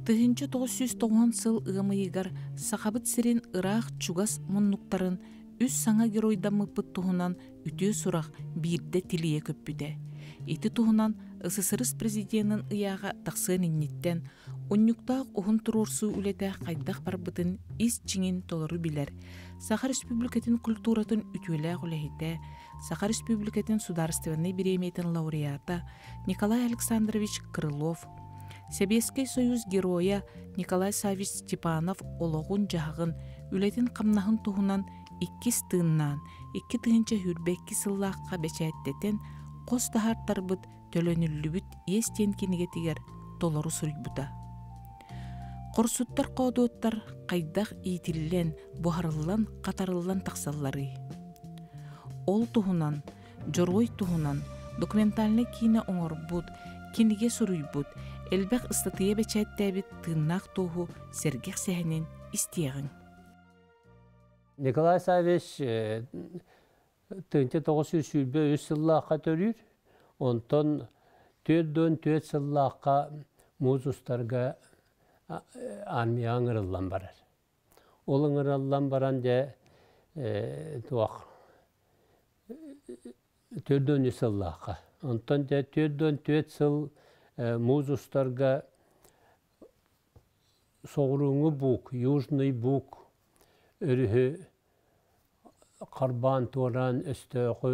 1990 сыл ыам ыйыгар Сахабыт сирин ыраах-чугас муннуктарын үс саҥа геройдаммыппыт туһунан үтүө сурах биирдэ тилийэ көппүтэ. Ити туһунан СССР президенин ыйааҕа тахсыан инниттэн унньуктаах уһун туруорсуу үлэтэ хайдах барбытын ис чиҥин толору билэр Саха Республикатын культуратын үтүөлээх үлэһитэ, Саха Республикатын судаарыстыбаннай бириэмийэтин лауреата Николай Александрович Крылов, Сэбиэскэй Союз Геройа Николай Саввич Степанов олоҕун-дьаһаҕын, үлэтин-хамнаһын туһунан иккис тыыннаан, 2022 сыллаахха бэчээттэтэн, хос таһаартарбыт Төлөнүллүбүт иэс диэн кинигэтигэр толору суруйбута. Хорсуттар-хоодуоттар хайдах иитиллэн, буһарыллан, хатарыллан тахсалларый? Ол туһунан, дьоруой туһунан документальнай киинэ оҥорбут, кинигэ суруйбут, элбэх ыстатыйа бэчээттээбит тыыннаах туоһу сэргэх сэһэнин истиэҕиҥ. Николай Саввич 1923 сыллаахха төрүүр, онтон 44 сыллаахха муус устарга армияҕа ыҥырыллан барар. Ол ыҥырыллан баран дьэ туох 43 сыллаахха. Онтон дьэ 44 сыл муус устарга соҕурууҥу Бук, Южный Бук өрүһү харбаан туораан өстөөҕү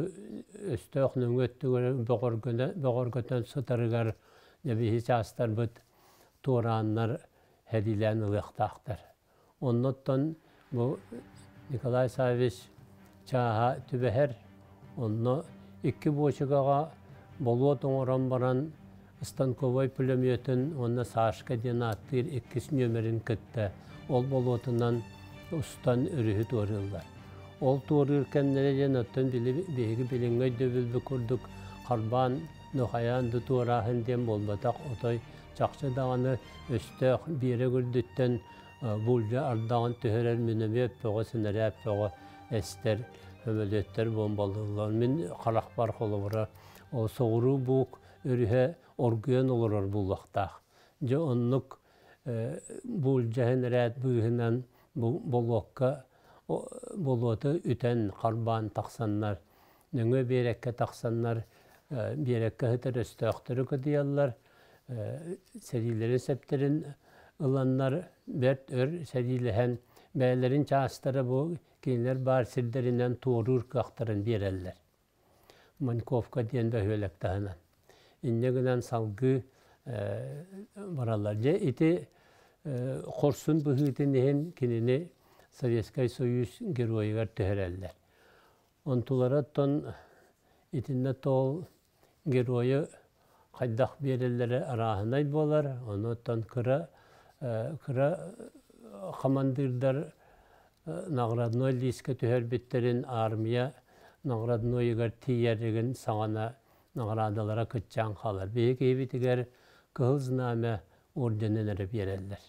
өстөөх нөҥүө өттүгэр бөҕөргөтөн сытарыгар биһи чаастарбыт туорааннар сэриилээн ылыахтаахтар. Оннуттан бу Николай Саввич чааһа түбэһэр, онно икки буочукаҕа болуот оҥорон баран станковай пулеметын уонна Сашка диэн ааттыыр иккис нүөмэрин кытта ол болуотунан устан өрүһү туорыыллар. Ол туоруур кэмнэрэ диэн оттон биһиги билиҥҥи өйдөбүлбүт курдук харбаан, нухайаан да туорааһын диэн буолбатах, отой чахчы даҕаны өстөөх биэрэк үрдүттэн буулдьа ардаҕын түһэрэр миномет бөҕө, синэрээт бөҕө эстэр, сөмөлүөттэр буомбалыыллар. Мин харахпар холобура ол соҕуруу буук өрүһэ оргуйан олорор буолуохтаах. Дьэ оннук буулдьаһын эрээт быыһынан бу болуокка болуоту үтэн харбаан тахсаннар, нөҥүө биэрэккэ тахсаннар биэрэккэ сытар өстөөхтөрү кыдыйаллар, сэриилэрин сэптэрин ыланнар бэрт өр сэриилэһэн бэйэлэрин чаастара бу кинилэр баар сирдэринэн туоруур кыахтарын биэрэллэр. Маньковка диэн бөһүөлэк таһынан. Инньэ гынан салгыы бараллар. Дьэ ити хорсун быһыытын иһин кинини Советскай Союз геройугар түһэрэллэр. Онтулара оттон итиннэ тоол геройу хайдах биэрэллэрэ арааһынай буолар. Онуттан кыра кыра хамандыырдар наградной лиискэ түһэрбиттэрин армия награднойугар тиийэригин саҕана наҕараадалара кыччаан хаалар. Биһиги киһибитигэр Кыһыл Знамя орденын эрэ биэрэллэр.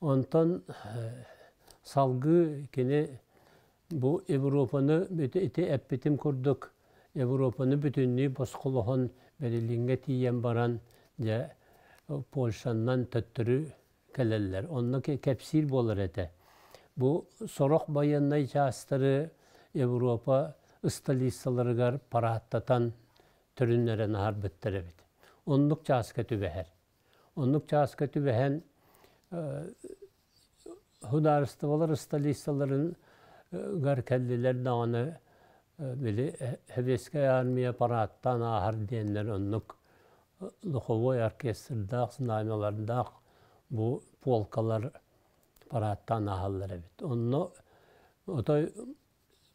Онтон салгыы кини бу Европаны ити эппитим курдук Европаны бүтүннүү босхолоһон Берлиҥҥэ тиийэн баран дьэ Польшаннан төттөрү кэлэллэр. Онно кэпсиир буолар этэ. Бу сорох байыаннай чаастары Европа столицаларыгар парааттатан төрүннэрэн аһарбыттар эбит. Оннук чааска түбэһэр. Оннук чааска түбэһэн судаарыстыбалар столицаларын гар кэллилэр даҕаны били Сэбиэскэй армия парааттаан ааһар диэннэр оннук духовой оркестрдаах, знамялардаах бу полкалар парааттаан ааһаллар эбит. Онно отой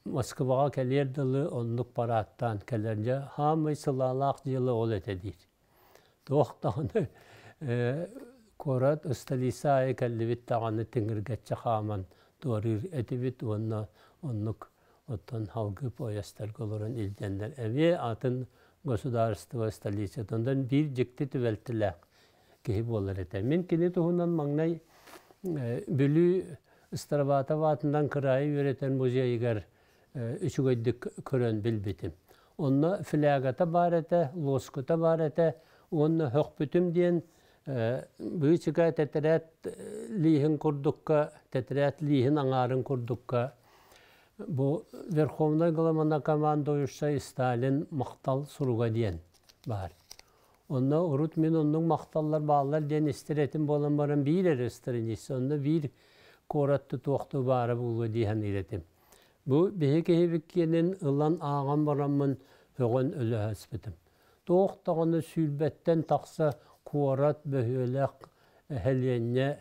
Москваҕа кэлиэр дылы оннук парааттаан кэлэр дьэ хаамай сылаалаах дьыала ол этэ диир. Туох даҕаны куорат столица аайы кэллибит даҕаны тиҥиргэччи хааман туоруур этибит уонна оннук оттон салгыы поездтарга олорон илдьэннэр эмиэ атын государство столицатынан биир дьикти түбэлтэлээх киһи буолар этэ. Мин кини туһунан маҥнай Бүлүү Староватов аатынан кыраайы үөрэтэр музейыгар үчүгэйдик көрөн билбитим. Онно флягата баар этэ, лоскута баар этэ уонна һөхпүтүм диэн Быычыка тэтэрээт лииһин курдукка, тэтэрээт лииһин аҥаарын курдукка бу Верховнай главнокомандующай Сталин махтал суруга диэн баар. Онно урут мин оннук махталлар бааллар диэн истэр этим буолан баран биир эрэ страница, онно биир куорат тутуохтуу баара буолуо дии саныыр этим. Бу биһи киһибит киэнин ылан ааҕан бараммын һөҕөн өлөһөспүтүм. Туох даҕаны сүүрбэттэн тахса куорат, бөһүөлэк, нэһилиэнньэ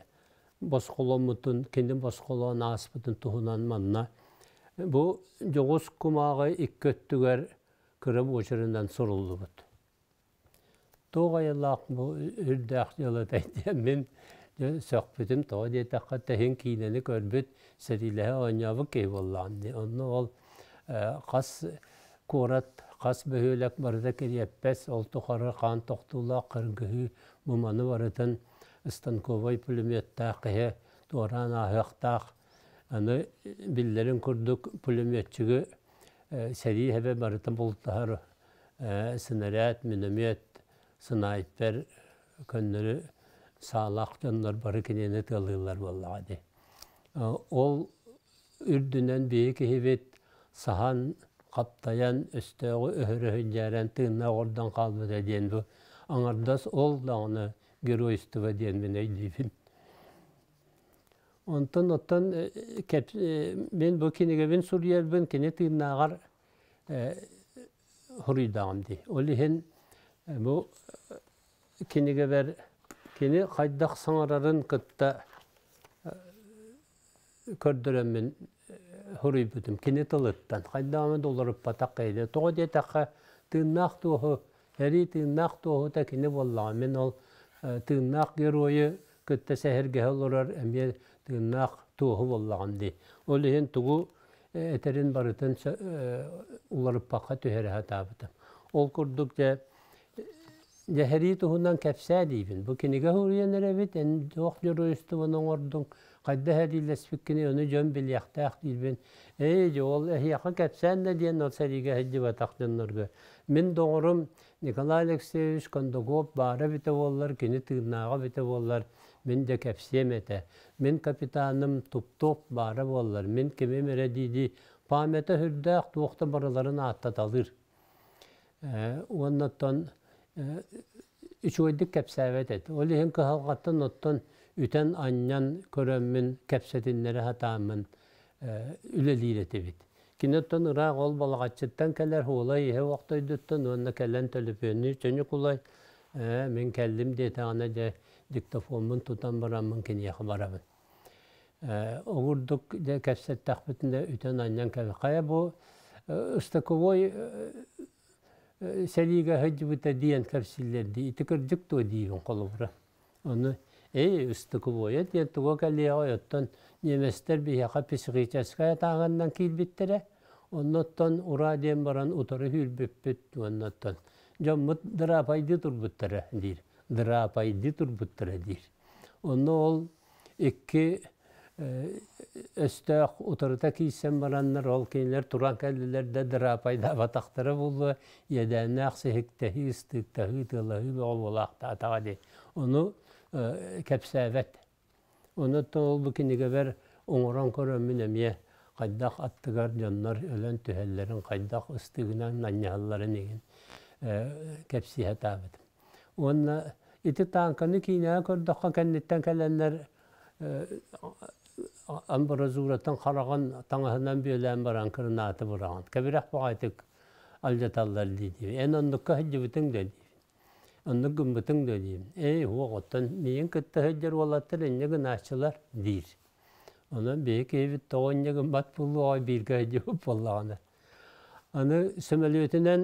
босхоломмутун, кини босхолоон ааспытын туһунан манна бу дьоҕус кумааҕы икки өттүгэр кыра буочарынан суруллубут. Туох айылаах бу үрдээх дьыалатай диэн мин сөхпүтүм, тоҕо диэтэххэ тэһин киинэни көрбүт, сэриилэһэ оонньообут киһи буоллаҕым дии. Онно ол хас куорат, хас бөһүөлэк барыта кириэппэс, ол тухары хаан тохтуулаах кыргыһыы бу маны барытын станковай пулеметтаах киһи туораан ааһыахтаах. Аны биллэрин курдук пулеметчиги сэрии сэбэ барыта бултаһар снаряд, миномет, снайпер көннөрү саалаах дьоннор бары кинини тыалыыллар буоллаҕа дии. Ол үрдүнэн биһи киһибит саһан, хаптайан, өстөөҕү өһөрөһүнньээрэн тыыннаах ордон хаалбыта диэн бу аҥардас ол даҕаны геройство диэн мин өйдүүбүн. Онтон оттон мин бу кинигэбин суруйарбын кини тыыннааҕар хоруйдааҕым дии. Ол иһин бу кинигэбэр кини хайдах саҥарарын кытта көрдөрөммүн хоруйбутум. Кини тылыттан хайдаҕына да уларыппатах киһи. Тоҕо диэтэххэ, тыыннаах туоһу, эрии тыыннаах туоһута кини буоллаҕа. Мин ол тыыннаах геройу кытта сэһэргэһэ олорор эмиэ тыыннаах туоһу буоллаҕым дии. Ол иһин тугу этэрин барытын уларыппакка түһэрэ сатаабытым. Ол курдук дьэ дьэһэрии туһунан кэпсээ диибин. Бу кинигэ суруйан эрэбит, эн туох дьоруойустубаны оҥордуҥ, хайдах эриилэспиккиний, ону дьон билиэхтээх диирбин. Ээ, дьэ ол эһиэхэ кэпсээн да диэн ол сэриигэ сылдьыбатах дьоннорго. Мин доҕорум Николай Алексеевич Кондаков баара эбитэ буоллар, кини тыыннааҕа эбитэ буоллар, мин да кэпсиэм этэ. Мин капитаным Туптуоп баара буоллар, мин кимим эрэ дии-дии памята сүрдээх туох да барыларын ааттаталыыр. Уонна оттон үчүгэйдик кэпсээбэт этэ. Ол иһин кыһалҕаттан оттон үтэн-анньан көрөммүн, кэпсэтиннэрэ сатааммын үлэлиир этибит. Кини оттон ыраах ол Балаҕаччыттан кэлэр Хуолай иһэ охтойдуттан уонна кэлэн төлөпүөннүүр Чөньүкулай ээ мин кэллим диэтэҕинэ дьэ диктофоммун тутан бараммын киниэхэ барабын. Ээ оҕурдук дьэ кэпсэттэхпитинэ үтэн-анньан кэлэр. Хайа бу ыстаковой сэриигэ сылдьыбыта диэн кэпсииллэр дии. Ити кырдьык дуо диибин холобура. Ону эй ыстыкыбуойа диэн туга кэлиэҕэй, оттон немецтэр биһиэхэ психическай атааҕынан киирбиттэрэ. Оннуттан ураа диэн баран утары сүүрбүппүт уонна оттон дьоммут дыраапайдыы турбуттара диир. Дыраапайдыы турбуттара диир. Онно ол икки өстөөх утарыта киирсэн бараннар ол кинилэр туран кэллилэр да дыраапайдаабатахтара буолуо иэдээннээх сиһиктэһии ыстыыктаһыы тыалаһыы бөҕө буолаахтаатаҕа дии ону кэпсээбэт ону ол бу кинигэбэр оҥорон көрөммүн эмиэ хайдах аттыгар дьоннор өлөн түһэллэрин хайдах ыстыгынан анньаһалларын игин кэпсии сатаабытым Уонна ити тааҥканы киинэҕэ көрдөххө кэнниттэн кэлэннэр амбразуратын хараҕын таҥаһынан бүөлээн баран кырынааты быраҕан кэбирэх баҕайытык алдьаталлар дии Эн оннукка сылдьыбытыҥ да диибин. Оннук гыммытыҥ да диибин. Ээ, уох, оттон миигин кытта сылдьар уолаттар инньэ гынааччылар диир. Онон биһи киһибит тоҕо инньэ гыммат буолуоҕай бииргэ сылдьыбыт буоллаҕына. Аны сөмөлүөтүнэн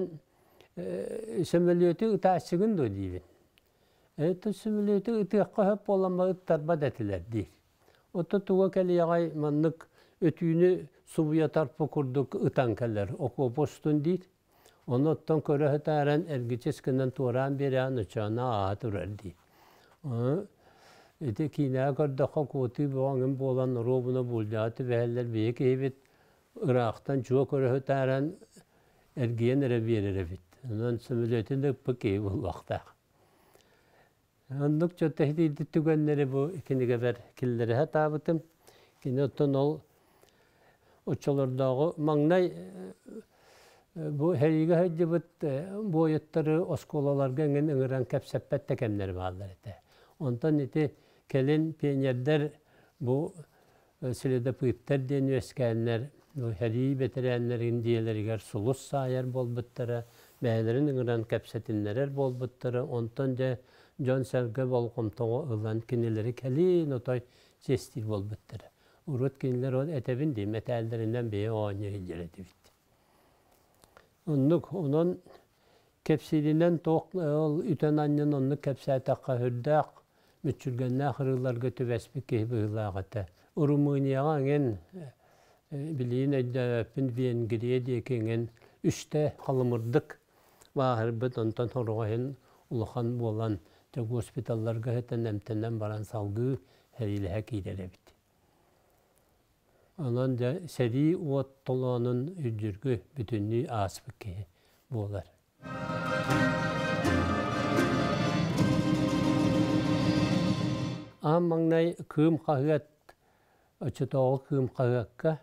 сөмөлүөтү ытааччыгын дуо диибин. Это сөмөлүөтү ытыахха сөп буолан ыттарбат этилэр диир. Ото туга кэлиэҕэй маннык өтүүнү субуйа тарпы курдук ытан кэлэр окуопа устун диир. Ону оттон көрө сытааран эргичис гынан туораан биэрэҕин очоона ааһа турар диир. Ити киинэҕэ көрдөххө куотуу бөҕөҥүн буолан оруобуна буулдьаҕа түбэһэллэр биһи киһибит ыраахтан чуо көрө сытааран эргийэн эрэ биэрэр эбит. Онон сөмөлүөтүн да ыппыт киһи буолуохтаах. Оннук чөтөһүтүйдү түгэннэри бу кинигэбэр киллэриһэ таабытым. Кини оттон ол оччолордооҕу маҥнай бу сэриигэ сылдьыбыт буойуттары оскуолаларга эҥин ыҥыран кэпсэппэт да кэмнэр бааллар этэ. Онтон ити кэлин пионердар бу следопыттар диэн үөскээннэр сэрии бэтэрээннэрин дьиэлэригэр сулус саайар буолбуттара, бэйэлэрин ыҥыран кэпсэтиннэрэр буолбуттара, онтон дьэ дьон-сэргэ болҕомтоҕо ылан кинилэри кэлин отой чиэстиир буолбуттара. Урут кинилэр ол этэбин дии, мэтээллэринэн бэйэ оонньуу сылдьар этибит. Оннук, онон кэпсииринэн туох ол үтэн анньан оннук кэпсээтэххэ сүрдээх мүччүргэннээх ырыыларга түбэспит киһи быһыылаах этэ. Румынияҕа эҥин билигин өйдөөбөппүн Венгрия диэки эҥин үстэ халымырдык бааһырбыт, онтон сороҕо иһин улахан буолан дьэ госпиталларга сытан эмтэнэн баран салгыы сэриилэһэ киирэр эбит. Онон дьэ сэрии уот толоонун үрдүргү бүтүннүү ааспыт киһи буолар. Аан маҥнай Кыым хаһыат, оччотооҕу Кыым хаһыакка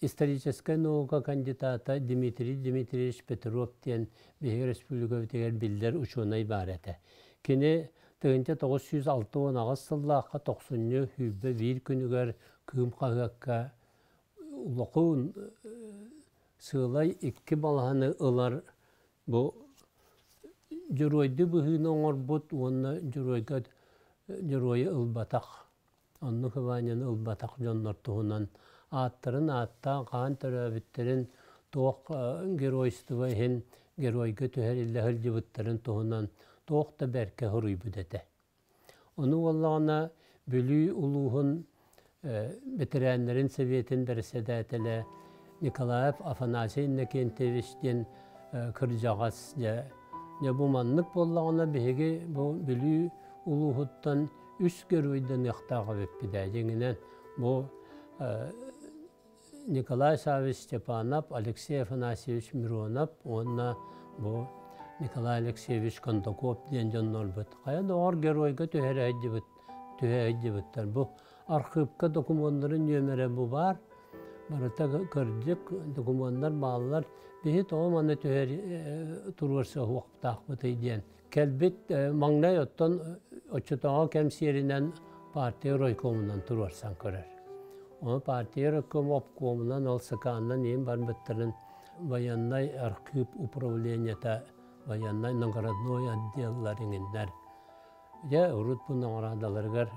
историческай наука кандидата Дмитрий Дмитриевич Петров диэн биһиги республикабытыгар биллэр учуонай баар этэ. Кини 1968 сыллаахха тохсунньу 21 күнүгэр Кыым хаһыакка улахан сыалай икки балаһаны ылар бу дьоруойдуу быһыыны оҥорбут уонна дьоруойга дьоруойу ылбатах оннук Ваняны ылбатах дьоннор туһунан ааттарын ааттаан хаан төрөөбүттэрин туох геройство иһин геройга түһэриллэ сылдьыбыттарын туһунан туох да бэркэ суруйбут этэ. Ону буоллаҕына Бүлүү улууһун бэтэрээннэрин сэбиэтин бэрэссэдээтэлэ Николаев Афанасий Иннокентьевич диэн кырдьаҕас дьэ, дьэ бу маннык буоллаҕына биһиги бу Бүлүү улууһуттан үс геройданыахтаах эбиппит ээ дьиҥинэн бу Николай Саввич Степанов, Алексей Афанасьевич Миронов уонна бу Николай Алексеевич Кондаков диэн дьоннорбут хайа доҕор геройга түһэрэ сылдьыбыт түһэ сылдьыбыттар. Бу архыыпка докумуоннарын нүөмэрэ бу баар. Барыта кырдьык докумуоннар бааллар. Биһи тоҕо манна түһэр туруорса уохтаахпытый диэн. Кэлбит маҥнай оттон оччотооҕу кэм сиэринэн партия райкомунан туруорсан көрөр. Ону партия райком обкомунан ол СК-нан иин барбыттарын военнай архыып управлениета, военнай наградной отделлар иҥиннэр. Дьэ, урут бу наҕараадаларыгар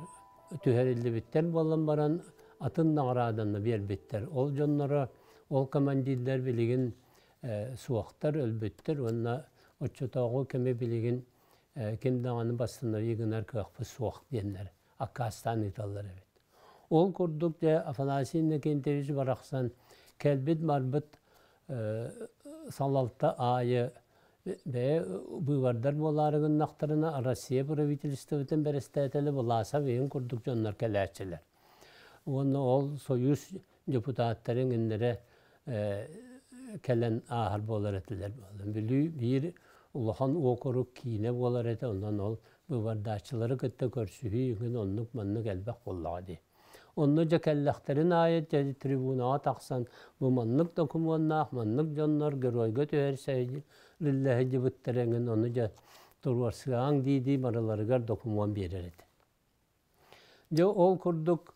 түһэриллибиттэр буолан баран атын наҕарааданы биэрбиттэр. Ол дьонноро, ол командирдар билигин суохтар, өлбүттэр уонна оччотооҕу кэми билигин ким даҕаны бастыҥнарыы гынар кыахпыт суох диэннэр аккаастаан ыыталлар эбит. Ол курдук дьэ Афанасий Иннокентьевич барахсан кэлбит-барбыт салалта аайы бэйэ быыбардар буолаары гыннахтарына Россия правительствотын бэрэстээтэлэ Власов иһин курдук дьоннор кэлээччилэр. Уонна ол Союз депутаттарын иннэрэ кэлэн ааһар буолар этилэр. Бүлүү биир улахан уокурук киинэ буолар этэ, онон ол быыбардааччылары кытта көрсүһүү иҥин оннук-маннык элбэх буоллаҕа дии. Онно дьэ кэллэхтэрин аайы трибунаҕа тахсан бу маннык докумуоннаах, маннык дьоннор геройга түһэрсэ сылдьыбыттара эҥин ону дьэ туруорсуһаҥ дии-дии барыларыгар докумуон биэрэр этэ. Дьэ ол курдук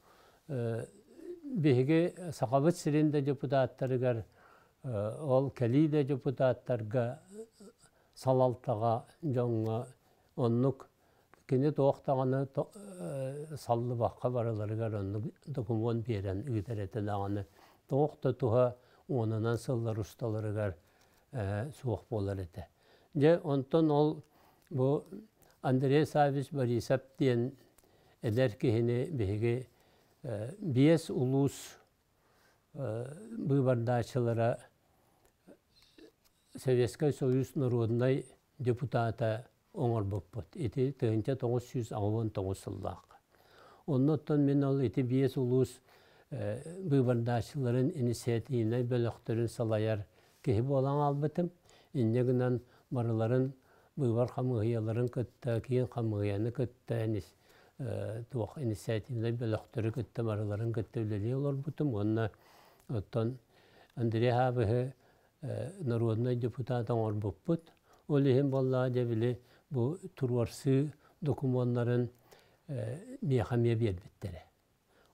биһиги Сахабыт сирин да депутаттарыгар ол кэлии да депутаттарга салалтаҕа дьоҥҥо оннук кини туох даҕаны саллыбакка барыларыгар оннук докумуон биэрэн ыытар этэ даҕаны туох да туһа уонунан сыллар усталарыгар суох буолар этэ. Дьэ онтон ол бу Андрей Саввич Борисов диэн эдэр киһини биһиги биэс улуус быыбардааччылара Советскай Союз норуодунай депутата оҥорбуппут. Ити 1989 сыллаахха. Оннуттан мин ол ити биэс улуус быыбардааччыларын инициативнай бөлөхтөрүн салайар киһи буолан хаалбытым. Инньэ гынан барыларын быыбар хамыыһыйаларын кытта, киин хамыыһыйаны кытта, туох инициативнай бөлөхтөрү кытта барыларын кытта үлэлии олорбутум уонна оттон Андрей Хабыһы народнай депутат оҥорбуппут. Ол иһин буоллаҕа дьэ били бу туруорсыы докумуоннарын миэхэ эмиэ биэрбиттэрэ.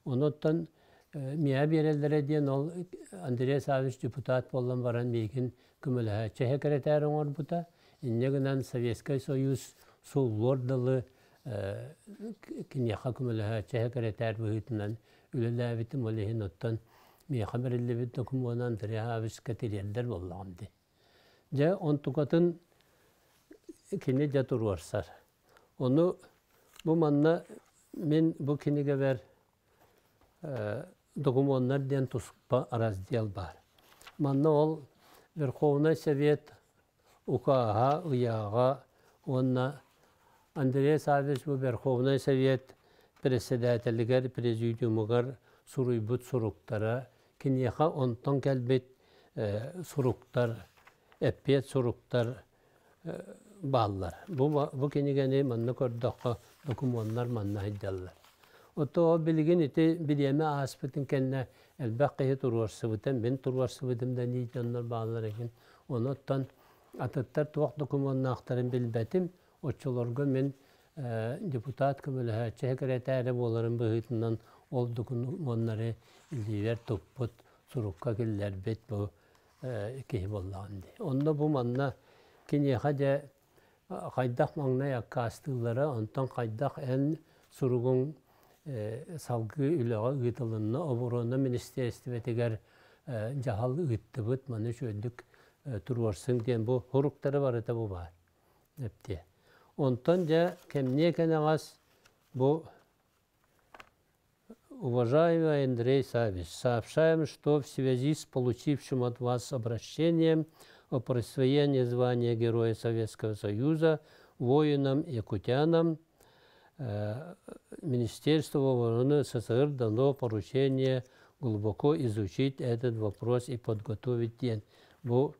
Онуттан миэхэ биэрэллэрэ диэн ол Андрей Саввич депутат буолан баран миигин көмөлөһөөччү сэкирэтээр оҥорбута. Инньэ гынан Советскай Союз суллуор дылы киниэхэ көмөлөһөөччү сэкирэтээр быһыытынан үлэлээбитим. Ол иһин оттон миэхэ бэриллибит докумуону Андрей Саввичка тириэрдэр буоллаҕым дии. Дьэ, онтукатын кини дьэ туруорсар. Ону бу манна мин бу кинигэбэр докумуоннар диэн туспа раздел баар. Манна ол Верховнай Совет укааһа, ыйааҕа уонна Андрей Саввич бу Верховнай Совет председателигэр, президиумугар суруйбут суруктара, киниэхэ онтон кэлбит суруктар, эппиэт суруктар бааллар. Бу, бу кинигэни манна көрдөххө докумуоннар манна сылдьаллар. Ото билигин ити бириэмэ ааспытын кэннэ элбэх киһи туруорсубутун, мин туруорсубутум да дии дьоннор бааллар эҥин. Онуттан атыттар туох докумуоннаахтарын билбэтим. Оччолорго мин депутат көмөлөһөөччү сэкирэтээрэ буоларын быһыытынан ол докумуоннары илиибэр туппут, сурукка киллэрбит бу киһи буоллаҕым дии. Онно бу манна киниэхэ дьэ хайдах маҥнай аккаастыыллара, онтон хайдах эн суругуҥ салгыы үлэҕэ ыытылынна, оборуона министиэристибэтигэр дьаһал ыыттыбыт, маны үчүгэйдик туруорсуҥ диэн бу суруктары барыта бу баар. Эптиэ. Онтон дьэ кэмниэ кэнэҕэс бу Уважаемый Андрей Саввич, сообщаем, что в связи с получившим от вас обращением о присвоении звания Героя Советского Союза воинам якутянам Министерство обороны СССР дано поручение глубоко изучить этот вопрос и подготовить диэн бу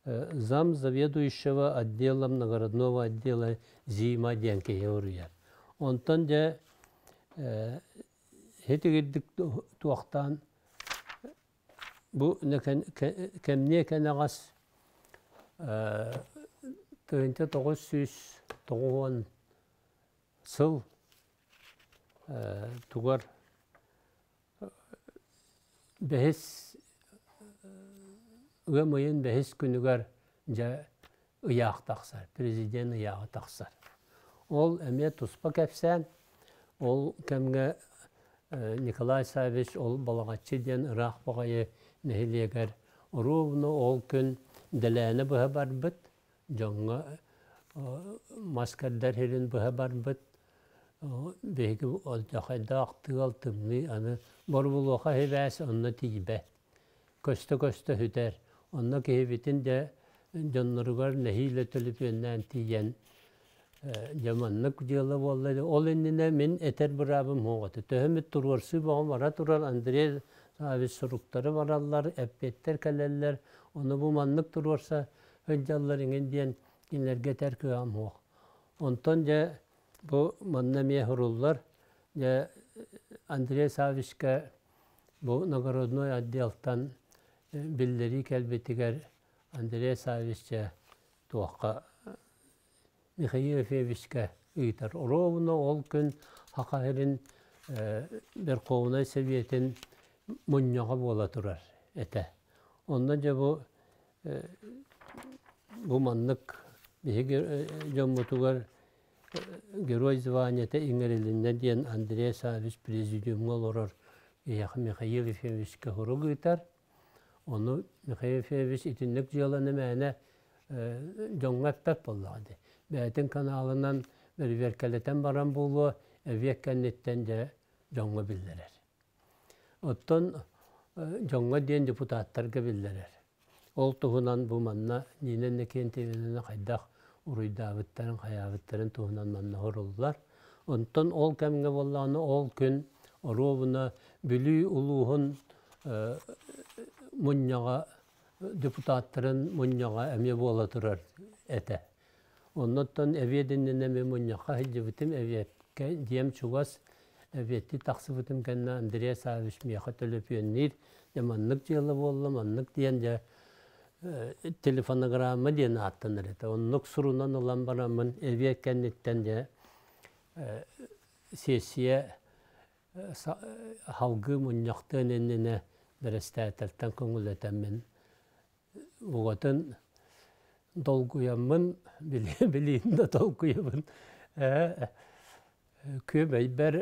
зам заведующего отделом наградного отдела Зима диэн киһи уруйар. Онтон дьэ Һитигирдик туохтаан бу кэмниэ кэнэҕэс 1990 сыл тугар бэһис ыам ыйын бэһис күнүгэр дьэ ыйаах тахсар, президент ыйааҕа тахсар. Ол эмиэ туспа кэпсээн, ол кэмҥэ Николай Саввич ол Балаҕаччы диэн ыраах баҕайы нэһилиэгэр ровно ол күн дэлээнэ быһа барбыт, дьоҥҥо мас кэрдэр сирин быһа барбыт. Биһиги алдьархайдаах тыал тымныы аны борубулуоха сибээс онно тиийбэт. Көстө-көстө сүтэр. Онно киһибитин дьэ дьонноругар нэһиилэ төлөпүөннээн тиийэн дьэ маннык дьыала буолла. Ол иннинэ мин этэр быраабым суох этэ. Төһө туруорсуу бөҕө бара турар Андрей Саввич суруктары бараллар, эппиэттэр кэлэллэр. Ону бу маннык туруорса сылдьаллар иҥин диэн кинилэргэ этэр кыаҕым суох. Онтон дьэ бу манна эмиэ суруллар. Дьэ Андрей Саввичка бу нагородной отделтан биллэрии кэлбитигэр Андрей Саввичча туохха Михаил Ефимовичка ыытар. Ровно ол күн Саха сирин Верховнай Сэбиэтин мунньаҕа буола турар этэ. Онно дьэ бу бу маннык биһиги дьоммутугар Герой званиета иҥэрилиннэ диэн Андрей Саввич президиумҥа олорор киһиэхэ Михаил Ефимовичка сурук ыытар. Ону Михаил Ефимович итинник дьыаланы мээнэ дьоҥҥо эппэт буоллаҕа дии. Бэйэтин каналынан бэрэбиэркэлэтэн баран буолуо, эбиэт кэнниттэн дьэ дьоҥҥо биллэрэр. Оттон дьоҥҥо диэн депутаттарга биллэрэр. Ол туһунан бу манна Нина Иннокентьевнаны хайдах уруйдаабыттарын, хайаабыттарын туһунан манна суруллар. Онтон ол кэмҥэ буоллаҕына ол күн оруобуна Бүлүү улууһун мунньаҕа депутаттарын мунньаҕа эмиэ буола турар этэ. Оннуттан эбиэт иннинэ мин мунньахха сылдьыбытым, эбиэккэ дьиэм чугас, эбиэттии тахсыбытым кэннэ Андрей Саввич миэхэ төлөпүөннүүр, дьэ маннык дьыала буолла, маннык диэн дьэ телефонограмма диэн ааттанар этэ. Оннук сурунан ылан бараммын эбиэт кэнниттэн дьэ сессия салгыы мунньахтыан иннинэ бэрэстээтэлтэн көҥүллэтэммин Угатын долгуйаммын, билиин да долгуйабын. Күөмэйбэр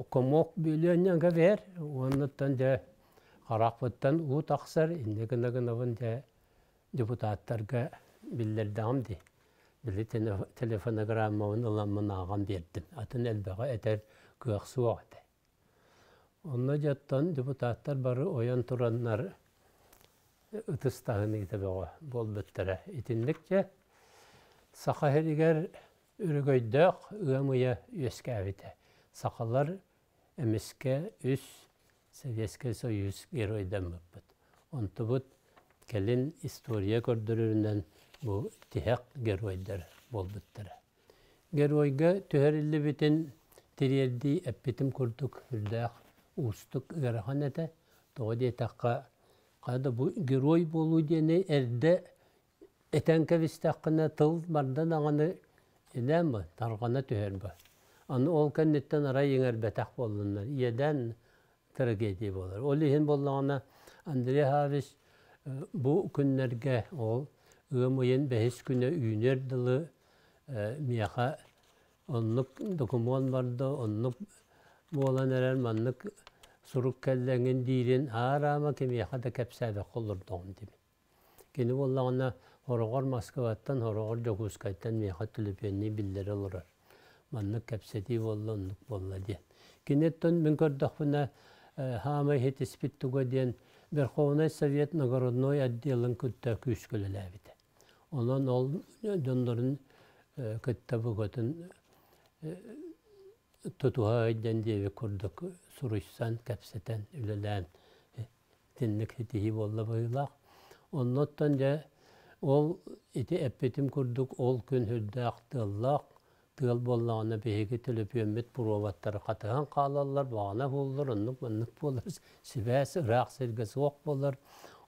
комок бүлүөнньэҥэ бэр, уоннуттан дьэ харахпыттан уу тахсар, инньэ гына гынабын дьэ депутаттарга биллэрдэҕим дии. Били телефонограммабын ыламмын ааҕан биэрдим. Атын элбэҕи этэр кыах суох этэ. Онно дьоттон депутаттар бары ойон тураннар ытыс таһыныыта бөҕө буолбуттара. Итинник дьэ Саха сиригэр өрөгөйдөөх ыам ыйа үөскээбитэ. Сахалар эмискэ үс Советскай Союз геройдаммыппыт. Онтубут кэлин история көрдөрөрүнэн бу тиһэх геройдар буолбуттара. Геройга түһэриллибитин тириэрдии эппитим курдук сүрдээх уустук ыарахан этэ. Тоҕо диэтэххэ, хайа да бу герой буолуу диэни эрдэ этэн кэбистэххинэ тыл барда даҕаны инээн бу, тарҕана түһэр бу. Аны ол кэнниттэн арай иҥэрбэтэх буоллуннар, иэдээн трагедия буолар. Ол иһин буоллаҕына Андрей Хавич бу күннэргэ ол ыам ыйын бэһис күнэ үүнүөр дылы миэхэ оннук докумуон барда, оннук буолан эрэр маннык сурук кэллэҥин диирин аараама кимиэхэ да кэпсээбэккэ олордоҕум диибин. Кини буоллаҕына хороҕор Москваттан, хороҕор Дьокуускайтан миэхэ төлөпүөннүү биллэрэ олорор. Маннык кэпсэтии буолла, оннук буолла диэн. Киниттэн мин көрдөхпүнэ хаамай иһитиспит туга диэн Верховнай Совет нагородной отделын кытта күүскэ үлэлээбитэ. Онон ол дьоннорун кытта букатын тутуһа өйдөн диэбит курдук суруйсан, кэпсэтэн, үлэлээн итинник ситиһии буолла быһыылаах. Оннуттан дьэ ол ити эппитим курдук ол күн сүрдээх тыаллаах, тыал буоллаҕына биһиги төлөпүөммүт пробаттары хатыһан хаалаллар, баҕана буоллар, оннук-маннык буолар, сибээс ыраах сиргэ суох буолар.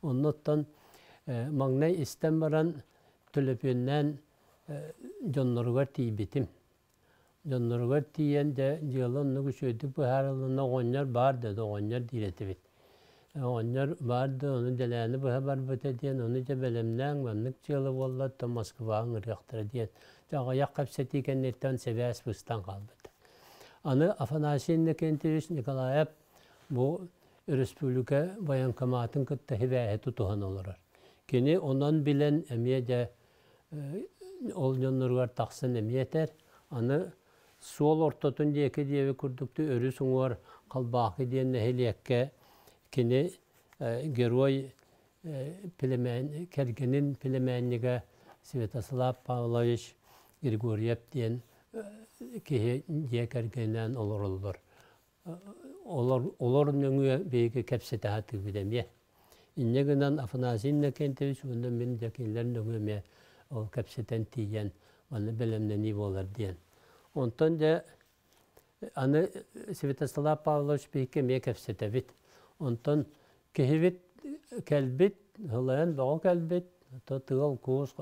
Оннуттан маҥнай истэн баран төлөпүөннээн дьонноругар тиийбитим. Дьонноругар тиийэн дьэ дьыала оннук үчүгэйдик быһаарылынна, оҕонньор баар да оҕонньор диир этибит. Оҕонньор баар да ону дэлээни быһа барбыта диэн, ону дьэ бэлэмнээҥ, маннык дьыала буолла, оттон Москваҕа ыҥырыахтара диэн. Дьэ аҕыйах кэпсэтии кэнниттэн сибээс быстан хаалбыта. Аны Афанасий Иннокентьевич Николаев бу республика военкоматын кытта сибээһи тутуһан олорор. Кини онон билэн эмиэ дьэ ол дьонноругар тахсан эмиэ этэр. Аны суол ортотун диэки диэби курдук өрүс уҥуор Халбаакы диэн нэһилиэккэ кини герой племэн, кэргэнин племяннига Святослав Павлович Григорьев диэн киһи дьиэ кэргэнинэн олороллор. Олор, олор нөҥүө биһиги кэпсэтэ сатыыбыт эмиэ. Инньэ гынан Афанасий Иннокентьевич уонна мин дьэ кинилэр нөҥүө эмиэ ол кэпсэтэн тиийэн манна бэлэмнэнии буолар диэн. Онтон дьэ аны Святослав Павлович биһикки эмиэ кэпсэтэбит. Онтон киһибит кэлбит, ылайан бөҕө кэлбит, то тыал-куус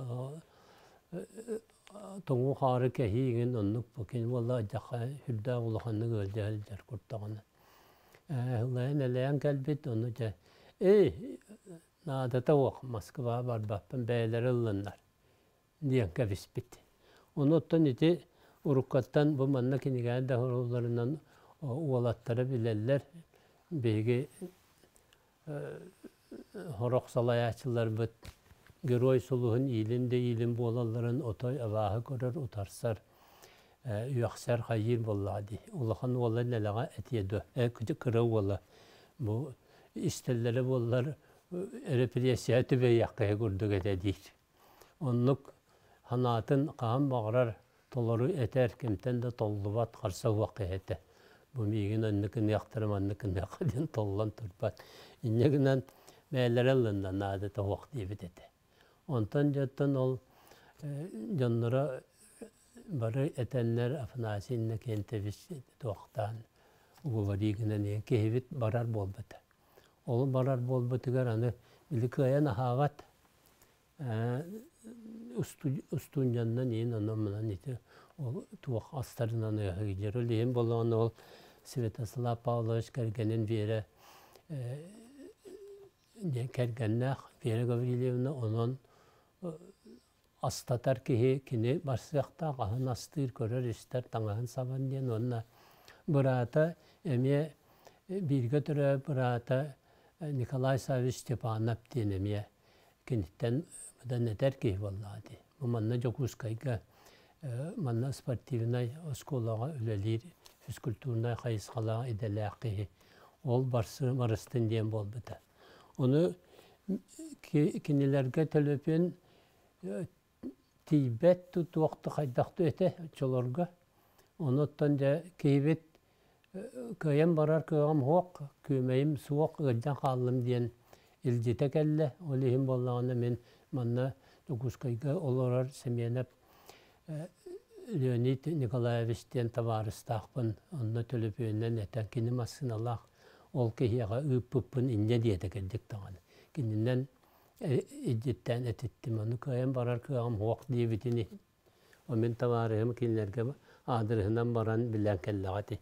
тоҥуу хаары кэһии иҥин оннук бу кини буолла дьаха сүрдээх улаханнык ыалдьа сылдьар куртаҕына. Ылайан элэйэн кэлбит, ону дьэ эй наадата суох Москваҕа барбаппын бэйэлэрэ ыллыннар диэн кэбиспит. Ону оттон ити уруккаттан бу манна кинигэҕэ да сурулларынан уолаттара билэллэр. Биһиги сорох салайааччыларбыт герой сулуһун иилин да иилин буолалларын отой абааһы көрөр, утарсар, үөхсэр хайыыр буоллаҕа дии. Улахан уола дэлэҕэ этиэ дуо? Кыра уола бу истэллэрэ буоллар репрессия түбэйиэххэ курдук этэ диир. Оннук санаатын хаһан баҕарар толору этэр, кимтэн да толлубат, харса суох киһи этэ. Бу миигин оннук гыныахтара, маннык гыныахха диэн толлон турбат. Инньэ гынан бэйэлэрэ ыллынна наадата суох диэбит этэ. Онтон дьоттон ол дьонноро Бары этэннэр Афанасий Иннокентьевич туохтаан уговории гынан киһибит барар буолбута. Ол барар буолбутугар аны били кыайан аһаабат устунньаннан иин онон манан ити ол туох астарынан ыаһыйдьар. Ол иһин болоон ол Святослав Павлович кэргэнин Вера кэргэннээх Вера Гаврильевна онон астатар киһи кини барсыахтаах аһын астыыр, көрөр-истэр, таҥаһын сабан диэн уонна быраата эмиэ бииргэ төрөөбүт быраата Николай Саввич Степанов диэн эмиэ киниттэн быдан этэр киһи буоллаҕа дии. Бу манна Дьокуускайга манна спортивнай оскуолаҕа үлэлиир физкультурнай хайысхалаах идэлээх киһи. Ол барсы барыстын диэн буолбута. Ону кинилэргэ төлөпүөн тиийбэт туох хайдах этэ оччолорго. Онуттан дьэ киһибит кыайан барар кыаҕым суох, күөмэйим суох, ыалдьан хааллым диэн илдьитэ кэллэ. Ол иһин буоллаҕына мин манна Дьокуускайга олорор Семенов Леонид Николаевич диэн табаарыстаахпын. Онно төлөпүөнүнэн этэн кини массыыналаах ол киһиэхэ ыыппыппын инньэ диэтэ кырдьык даҕаны. Кининэн илдьиттээн этиттим. Ону кыайан барар кыаҕым суох диэбитин иһин. О мин табаарыһым кинилэргэ аадырыһынан баран билэн кэллэҕэ ити.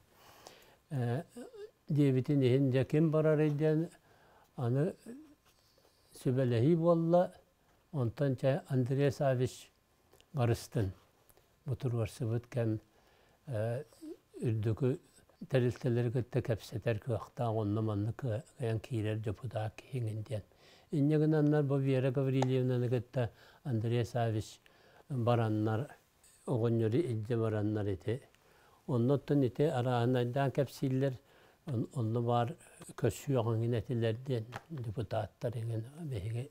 Диэбитин иһин дьэ ким барарый диэн аны сүбэлэһии буолла. Онтон чэ Андрей Саввич барыстын. Бу туруорсубут кэм үрдүкү тэрилтэлэри кытта кэпсэтэр кыахтаах онно маннык кыайан киирэр дьокутаат киһиҥин диэн. Инньэ гынаннар бу Вера Гаврильевнаны кытта Андрей Саввич бараннар оҕонньору илдьэ бараннар ити. Оннуттан ити арааһынайдаан кэпсииллэр, онно баар көссүөҕүҥ этилэр диэн депутаттар иҥин биһиги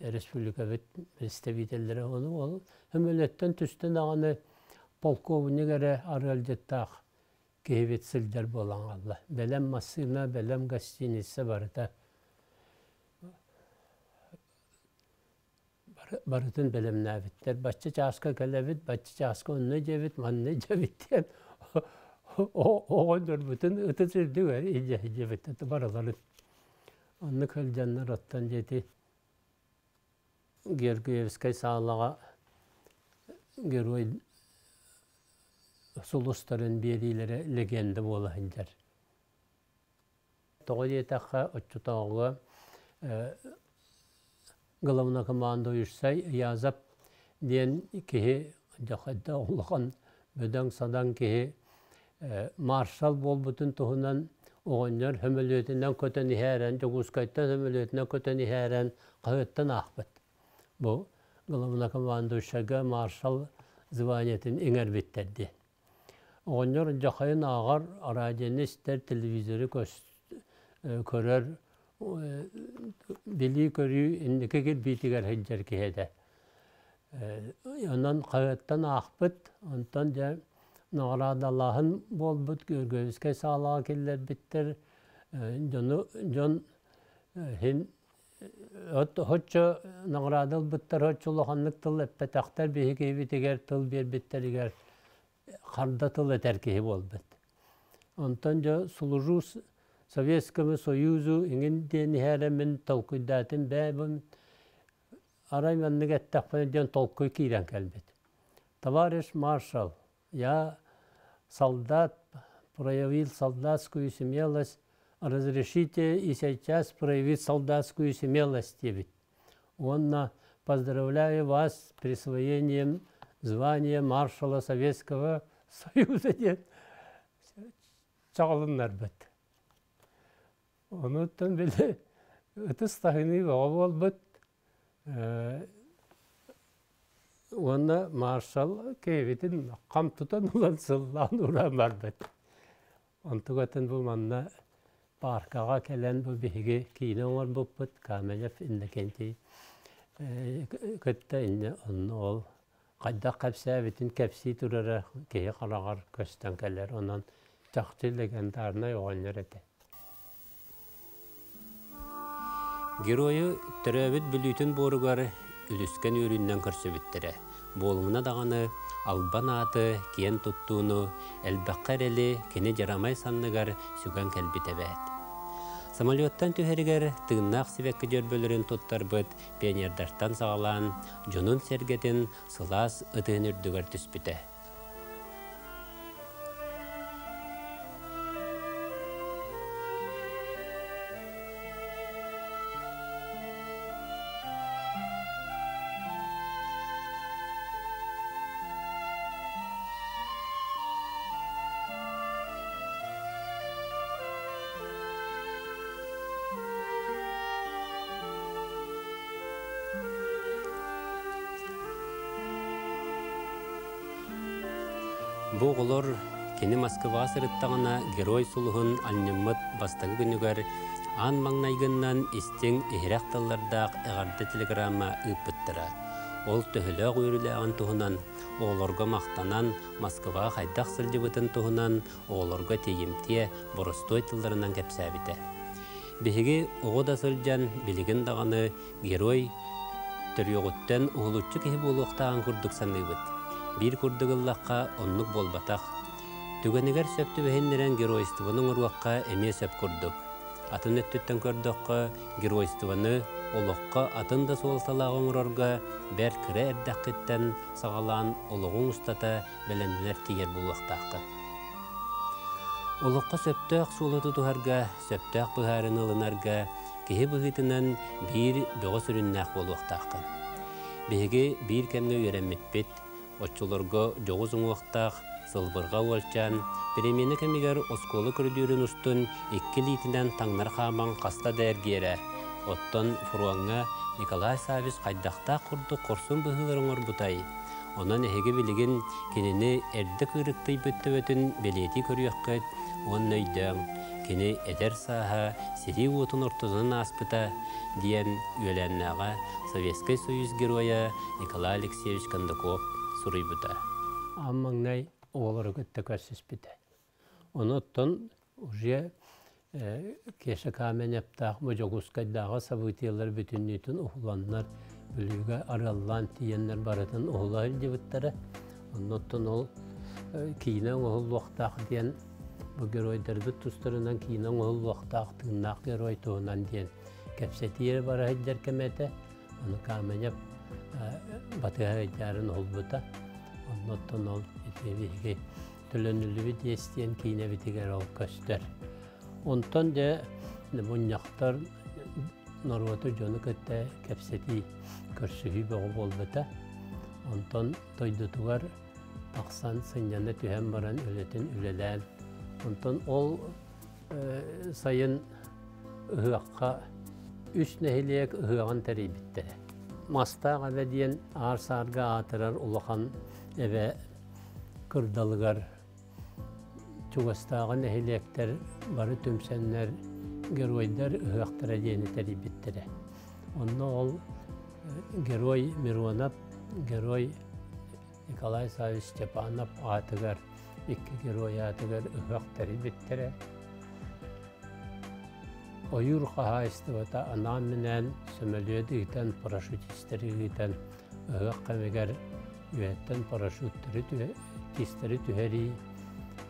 республикабыт представителлэрэ ону ол сөмөлөттөн түстэ даҕаны полковник эрэ арыалдьыттаах киһибит сылдьар буолан хаалла. Бэлэм массыына, бэлэм гостиница барыта барытын бэлэмнээбиттэр. Бачча чааска кэлэбит, бачча чааска онно дьэбит, манна дьэбит диэн оҕонньорбутун ытыс үрдүгэр илдьэ сылдьыбыт барыларын. Оннук сылдьаннар оттон дьэти Георгиевскай саалаҕа герой сулустарын биэриилэрэ легенда буола сылдьар. Тоҕо диэтэххэ, оччотооҕуга главнокомандующай Язов диэн киһи дьэ улахан бөдөҥ-садаҥ киһи маршал буолбутун туһунан оҕонньор сөмөлүөтүнэн көтөн иһээрэн, Дьокуускайтан сөмөлүөтүнэн көтөн иһээрэн хаһыаттан аахпыт. Бу главнокомандующайга маршал званиетын иҥэрбиттэр диэн. Оҕонньор дьахайын ааҕар, араадьыйаны истэр, телевизоры көрөр, билии-көрүү инники кирбиитигэр сылдьар киһи этэ. Онон хаһыаттан аахпыт, онтон дьэ наҕараадалааһын буолбут, Георгиевскай саалаҕа киллэрбиттэр, дьону дьон иһин Оччо наҕараада ылбыттар, оччо улаханнык тыл эппэтэхтэр, биһиги киһибитигэр тыл биэрбиттэригэр харда тыл этэр киһи буолбут. Онтон дьэ служу Советскому Союзу иҥин диэн иһээрэ мин толкуйдаатым бэйэбин арай маннык эттэхпинэ диэн толкуй киирэн кэлбит. Товарищ маршал, я солдат, проявил солдатскую смелость, разрешите и сейчас проявить солдатскую смелость диэбит. Уонна поздравляю вас с присвоением звания маршала Советского Союза диэн чаҕылыннарбыт. Онуттан били ытыс таһыныы бөҕө буолбут. Уонна маршал киһибитин хам тутан ылан сыллаан ууран барбыт. Онтугатын бу манна пааркаҕа кэлэн бу биһиги киинэ оҥорбуппут Каменев Иннокентий кытта инньэ онно ол хайдах кэпсээбитин кэпсии турара киһи хараҕар көстөн кэлэр. Онон чахчы легендарнай оҕонньор этэ. Геройу төрөөбүт Бүлүүтүн буоругар үлүскэн үөрүүнэн көрсүбүттэрэ. Буолумуна даҕаны, албан ааты, киэн туттууну, элбэххэ эрэли кини дьарамай санныгар сүгэн кэлбит эбээт. Самолеттан түһэригэр тыыннаах сибэкки дьөрбөлөрүн туттарбыт пионердартан саҕалаан дьонун-сэргэтин сылаас ытыһын үрдүгэр түспүтэ. Бу оҕолор кини Москваҕа сырыттаҕына Герой сулуһун анньыммыт бастакы күнүгэр аан маҥнайгыннан истиҥ иһирэх тыллардаах эҕэрдэ телеграмма ыыппыттара. Ол төһөлөөх үөрүүлээҕин туһунан оҕолорго махтанан Москваҕа хайдах сылдьыбытын туһунан оҕолорго тиийимтиэ боростуой тылларынан кэпсээбитэ. Биһиги оҕо да сылдьан билигин даҕаны герой төрүөҕүттэн уһулуччу киһи буолуохтааҕын курдук саныыбыт. Биир курдук ыллахха оннук буолбатах. Түгэнигэр сөп түбэһиннэрэн геройствоны оҥоруохха эмиэ сөп курдук. Атын өттүттэн көрдөххө, геройствоны олоххо атын да суолталаах оҥорорго бэрт кыра эрдэххиттэн саҕалаан олоҕуҥ устата бэлэмнэнэр тиийэр буолуохтааххын. Олоххо сөптөөх суолу тутуһарга, сөптөөх быһаарыыны ылынарга киһи быһыытынан биир бөҕө сүрүннээх буолуохтааххын. Биһиги биир кэмҥэ үөрэммиппит, оччолорго дьоҕус уҥуохтаах, сылбырҕа уолчаан, перемена кэмигэр оскуола көрүдүөрүн устун икки илиитинэн таҥнары хааман хаста да эргиэрэ. Оттон фроҥҥа Николай Саввич хайдахтаах курдук хорсун быһыылары оҥорбутай? Онон эһиги билигин кинини эрдэ кыырыктыйбыт төбөтүн бэлиэтии көрүөххүт уонна өйдөөҥ, кини эдэр сааһа сэрии уотун ортотунан ааспыта, диэн үөлээннээҕэ Советскай Союз Геройа Николай Алексеевич Кондаков суруйбута. Аан маҥнай оҕолору кытта көрсүспүтэ. Ону оттон уже Кеша Каменевтаах бу Дьокуускайдааҕы событиелар бүтүннүүтүн уһуланнар, Бүлүүгэ арыаллаан тиийэннэр барытын уһула илдьибиттэрэ. Оннуттан ол киинэ оҥоһуллуохтаах диэн бу геройдарбыт тустарынан киинэ оҥоһуллуохтаах тыыннаах герой туһунан диэн кэпсэтии эрэ бара сылдьар кэмэ этэ. Ону Каменев батыһа сылдьарын уһулбута. Оннуттан ол ити биһиги Төлөнүллүбүт иэс диэн киинэбитигэр ол көстөр. Онтон дьэ мунньахтар норуоту дьону кытта кэпсэтии, көрсүһүү бөҕө буолбута. Онтон дойдутугар тахсан сынньана түһэн баран үлэтин үлэлээн, онтон ол сайын ыһыахха үс нэһилиэк ыһыаҕын тэрийбиттэрэ. Мастаах эбэ диэн аар-саарга аатырар улахан эбэ кырдалыгар чугастааҕы нэһилиэктэр бары түмсэннэр Геройдар ыһыахтара диэни тэрийбиттэрэ. Онно ол Герой Миронов, Герой Николай Саввич Степанов аатыгар икки герой аатыгар ыһыах тэрийбиттэрэ. Ойуур хаһаайыстыбата анаан-минээн сөмөлүөт ыытан, парашютистары ыытан ыһыах кэмигэр үөһэттэн парашюттары тистэри түһэрии,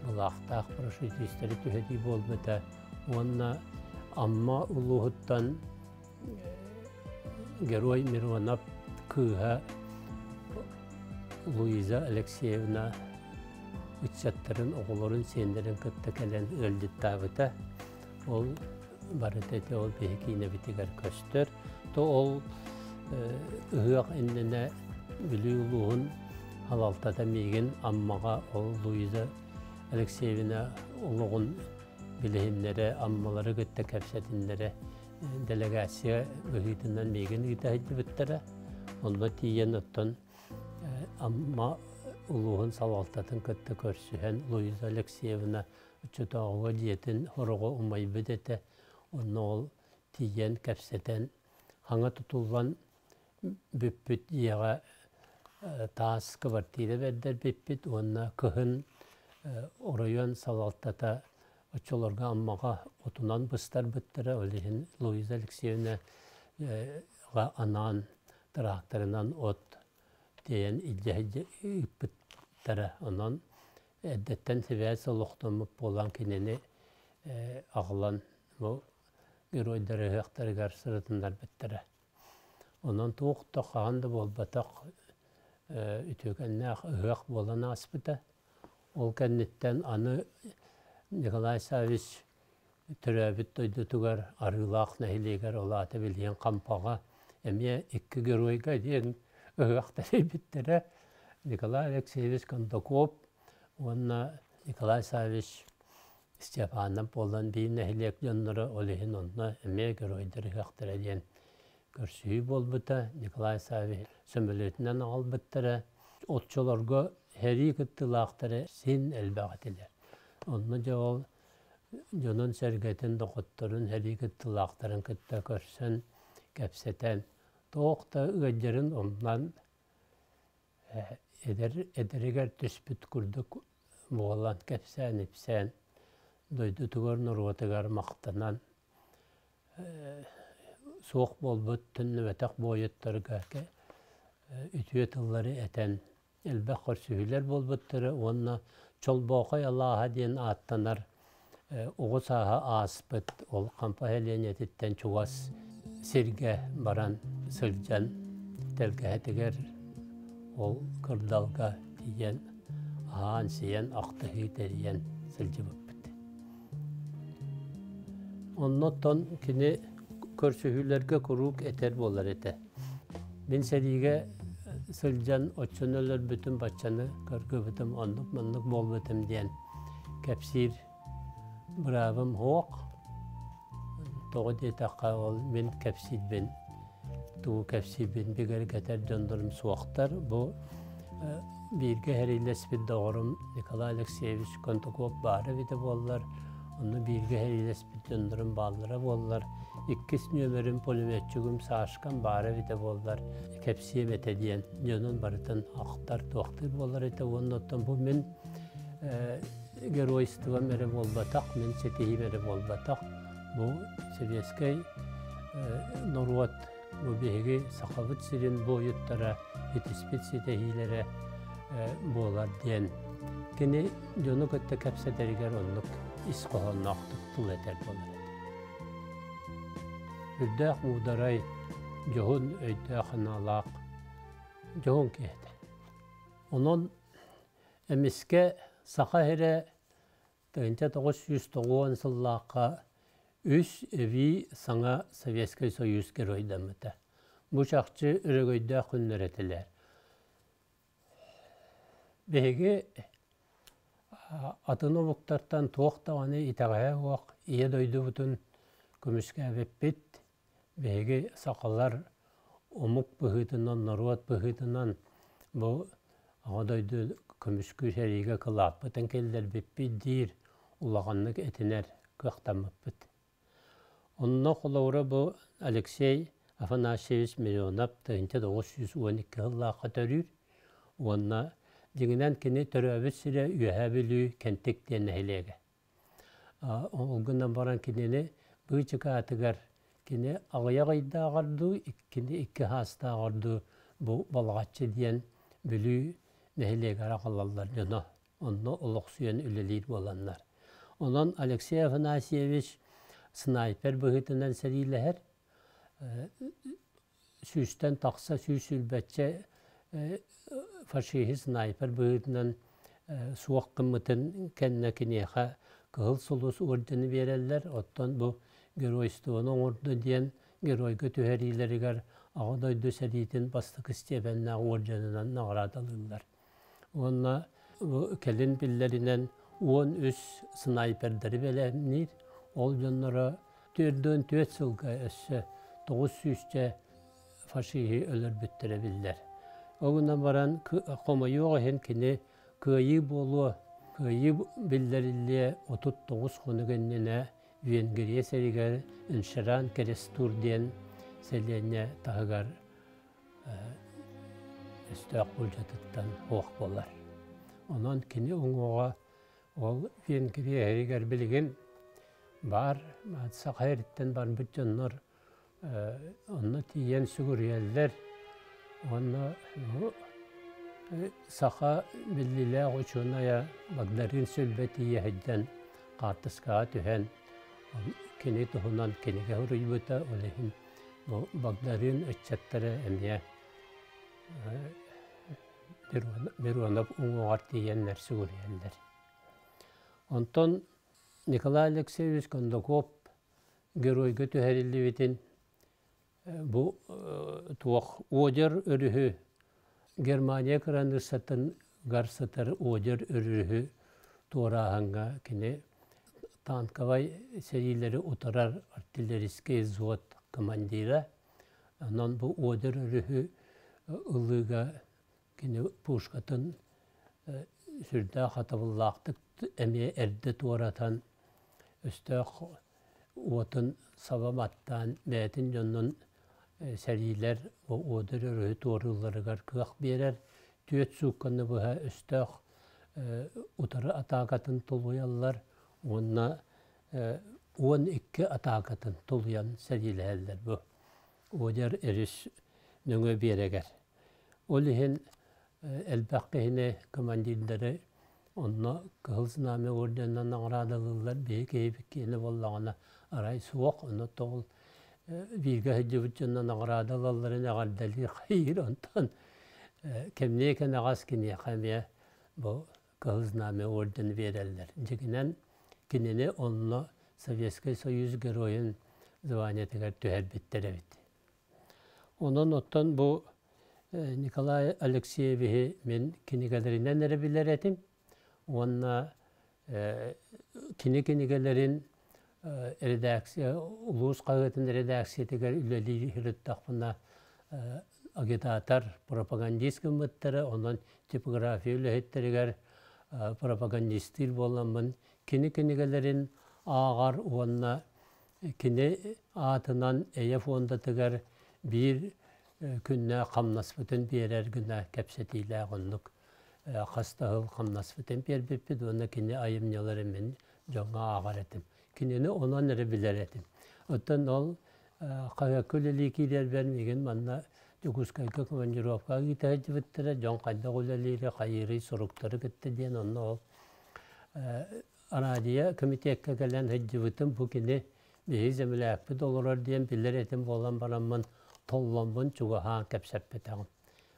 былаахтаах парашютистары түһэрии буолбута уонна Амма улууһуттан Герой Миронов кыыһа Луиза Алексеевна ыччаттарын, оҕолорун, сиэннэрин кытта кэлэн ыалдьыттаабыта. Ол барыта ити ол биһи киинэбитигэр көстөр. То ол ыһыах иннинэ Бүлүү улууһун салалтата миигин Аммаҕа ол Луиза Алексеевна олоҕун билиһиннэрэ, Аммалары кытта кэпсэтиннэрэ делегация быһыытынан миигин ыыта сылдьыбыттара. Онно тиийэн оттон Амма улууһун салалтатын кытта көрсүһэн Луиза Алексеевна оччотооҕуга дьиэтин хороҕо умайбыт этэ. Онно ол тиийэн кэпсэтэн, хаҥа тутуллан бүппүт дьиэҕэ таас квартира бэрдэрбиппит уонна кыһын оройуон салалтата оччолорго Аммаҕа отунан быстарбыттара. Ол иһин Луиза Алексеевна анаан тракторынан от Тиэйэн илдьэ ыыппыттара. Онон эрдэттэн сибээс олохтоммут буолан кинини аҕалан бу геройдар ыһыахтарыгар сырытыннарбыттара. Онон туох да хаһан да буолбатах үтүөкэннээх ыһыах буолан ааспыта. Ол кэнниттэн аны Николай Саввич төрөөбүт дойдутугар Арыылаах нэһилиэгэр ол аата билигин Хампаҕа эмиэ икки геройга диэн ыһыах тэрийбиттэрэ. Николай Алексеевич Кондаков уонна Николай Саввич Степанов буолан биир нэһилиэк дьонноро ол иһин онно эмиэ геройдар ыһыахтара диэн көрсүһүү буолбута. Николай Саввич сөмөлүөтүнэн аҕалбыттара. Оччолорго сэрии кыттыылаахтара син элбэх этилэр. Онно дьэ ол дьонун-сэргэтин, доҕотторун, сэрии кыттыылаахтарын кытта көрсөн, кэпсэтэн, туох да ыалдьарын умнан эдэр эдэригэр түспүт курдук буолан кэпсээн-ипсээн, дойдутугар, норуотугар махтанан, суох буолбут төннүбэтэх буойуттарга үтүө тыллары этэн элбэх көрсүһүүлэр буолбуттара уонна Чолбоохой алааһа диэн ааттанар оҕо сааһа ааспыт ол Хампа сэлиэнньэтиттэн чугас сиргэ баран сылдьан тэлгэһэтигэр ол кырдалга тиийэн аһаан-сиэн ахтыһыы тэрийэн сылдьыбыппыт. Оннуттан кини көрсүһүүлэргэ куруук этэр буолар этэ. Мин сэриигэ сылдьан оччону өлөрбүтүм, баччаны көргүбүтүм, оннук-маннык буолбутум диэн кэпсиир быраабым суох. Тоҕо диэтэххэ, ол мин кэпсиирбин, тугу кэпсиирбин бигэргэтэр дьоннорум суохтар. Бу бииргэ сэриилэспит доҕорум Николай Алексеевич Контаков баара эбитэ буоллар, онно бииргэ сэриилэспит дьоннорум бааллара буоллар, иккис нүөмэрим пулеметчигым Сашкам баара эбитэ буоллар, кэпсиэм этэ диэн дьонун барытын ахтар, туохтуур буолар этэ уонна оттон бу мин геройством эрэ буолбатах, мин ситиһиим эрэ буолбатах. Бу сэбиэскэй норуот, бу биһиги Сахабыт сирин буойуттара итиспит ситиһиилэрэ буолар диэн кини дьону кытта кэпсэтэригэр оннук ис хоһоонноохтук тыл этэр буолар этэ. Үрдээх муударай, дьоһун өйдөөх-санаалаах дьоһун киһи этэ. Онон эмискэ Саха сирэ 1990 сыллаахха үс эбии саҥа Советскай Союз геройдаммыта. Бу чахчы өрөгөйдөөх күннэр этилэр. Биһиги атын омуктартан туох даҕаны итэҕэһэ суох Ийэ дойдубутун көмүскээбиппит. Биһиги сахалар омук быһыытынан, норуот быһыытынан бу Аҕа дойду көмүскүүр сэриигэ кылааппытын киллэрбиппит диир улаханнык этинэр кыахтаммыппыт. Онно холобура бу Алексей Афанасьевич Миронов 1912 сыллаахха төрүүр уонна дьиҥинэн кини төрөөбүт сирэ Үөһээ Бүлүү Кэнтик диэн нэһилиэгэ. Ол гынан баран кинини быычыкаатыгар кини аҕыйах ыйдааҕар дуу, кини икки саастааҕар дуу бу Балаҕаччы диэн Бүлүү нэһилиэгэр аҕалаллар дьоно. Онно олохсуйан үлэлиир буоланнар. Онон Алексей Афанасьевич снайпер быһыытынан сэриилэһэр. Сүүстэн тахса сүүс сүүрбэччэ фашиһы снайпер быһыытынан суох гыммытын кэннэ киниэхэ Кыһыл Сулус ордены биэрэллэр. Оттон бу геройствоны оҥордо диэн геройга түһэриилэригэр Аҕа дойду сэриитин бастакы степеннээх орденынан наҕараадалыыллар. Уонна кэлин биллэринэн 13 снайпердары бэлэмниир. Ол дьонноро 44 сылга өссө 900-чэ фашиһы өлөрбүттэрэ биллэр. Ол гынан баран хомойуох иһин кини кыайыы буолуо, кыайыы биллэриллиэ 39 хонук иннинэ Венгрия сиригэр Инширан Керестур диэн сэлиэнньэ таһыгар өстөөх былдьатыттан суох буолар. Онон кини уҥуоҕа ол Венгрия иһигэр билигин баар Саха сириттэн барбыт дьоннор онно тиийэн сүгүрүйэллэр уонна Саха биллиилээх учуонайа Багдарыын Сүлбэ тиийэ сылдьан хаартыскаҕа түһэн, кини туһунан кинигэ суруйбута, ол иһин бу Багдарыын ыччаттара эмиэ Миронов уҥуоҕар тиийэннэр сүгүрүйэллэр. Онтон Николай Алексеевич Кондаков геройга түһэриллибитин бу туох Одер өрүһү Германия кыраныыссатыгар сытар Одер өрүһү туорааһыҥҥа кини танковай сэриилэри утарар артиллерийский взвод командира. Онон бу Одер өрүһү ылыыга кини пушкатын сүрдээх хатабыллаахтык эмиэ эрдэ туоратан өстөөх уотун саба баттаан бэйэтин дьонун сэриилэр Одер өрүһү туоруулларыгар кыах биэрэр. Түөрт суукканы быһа өстөөх утары атаакатын тулуйаллар уонна 12 атаакатын тулуйан сэриилэһэллэр бу Одер өрүс нөҥүө биэрэгэр. Ол иһин элбэх киһини, командирдары онно Кыһыл Знамя орденынан наҕараадалыыллар, биһи киһибит киэнэ буоллаҕына арай суох, онно тоҕул бииргэ сылдьыбыт дьонно наҕараада ылалларын эҕэрдэлиир хайыыр, онтон кэмниэ кэнэҕэс киниэхэ эмиэ бу Кыһыл Знамя орден биэрэллэр. Дьиҥинэн, кинини онно Советскай Союз Геройун званиетыгар түһэрбиттэр эбит. Онон оттон бу Николай Алексеевиһи мин кинигэлэринэн эрэ билэр этим уонна кини кинигэлэрин редакция улуус хаһыатын редакциятыгар үлэлии сырыттахпына агитатор, пропагандист гыммыттара, онон типография үлэһиттэригэр пропагандистыыр буоламмын кини кинигэлэрин ааҕар уонна Кини аатынан Эйэ фондатыгар биир күннээх хамнаспытын биэрэр гына кэпсэтиилээх оннук хас да сыл хамнаспытын биэрбиппит уонна кини айымньыларын мин дьоҥҥо ааҕар этим. Кинини онон эрэ билэр этим. Оттон ол хаһыакка үлэлии киирэрбэр миигин манна Дьокуускайга командировкаҕа ыыта сылдьыбыттара, дьон хайдах үлэлиирэ, хайыырый, суруктары кытта диэн онно ол Радио комитекка кэлэн сылдьыбытым, бу кини биһиги землякпыт олорор диэн билэр этим буолан бараммын толломмун чугаһаан кэпсэппэтэҕим.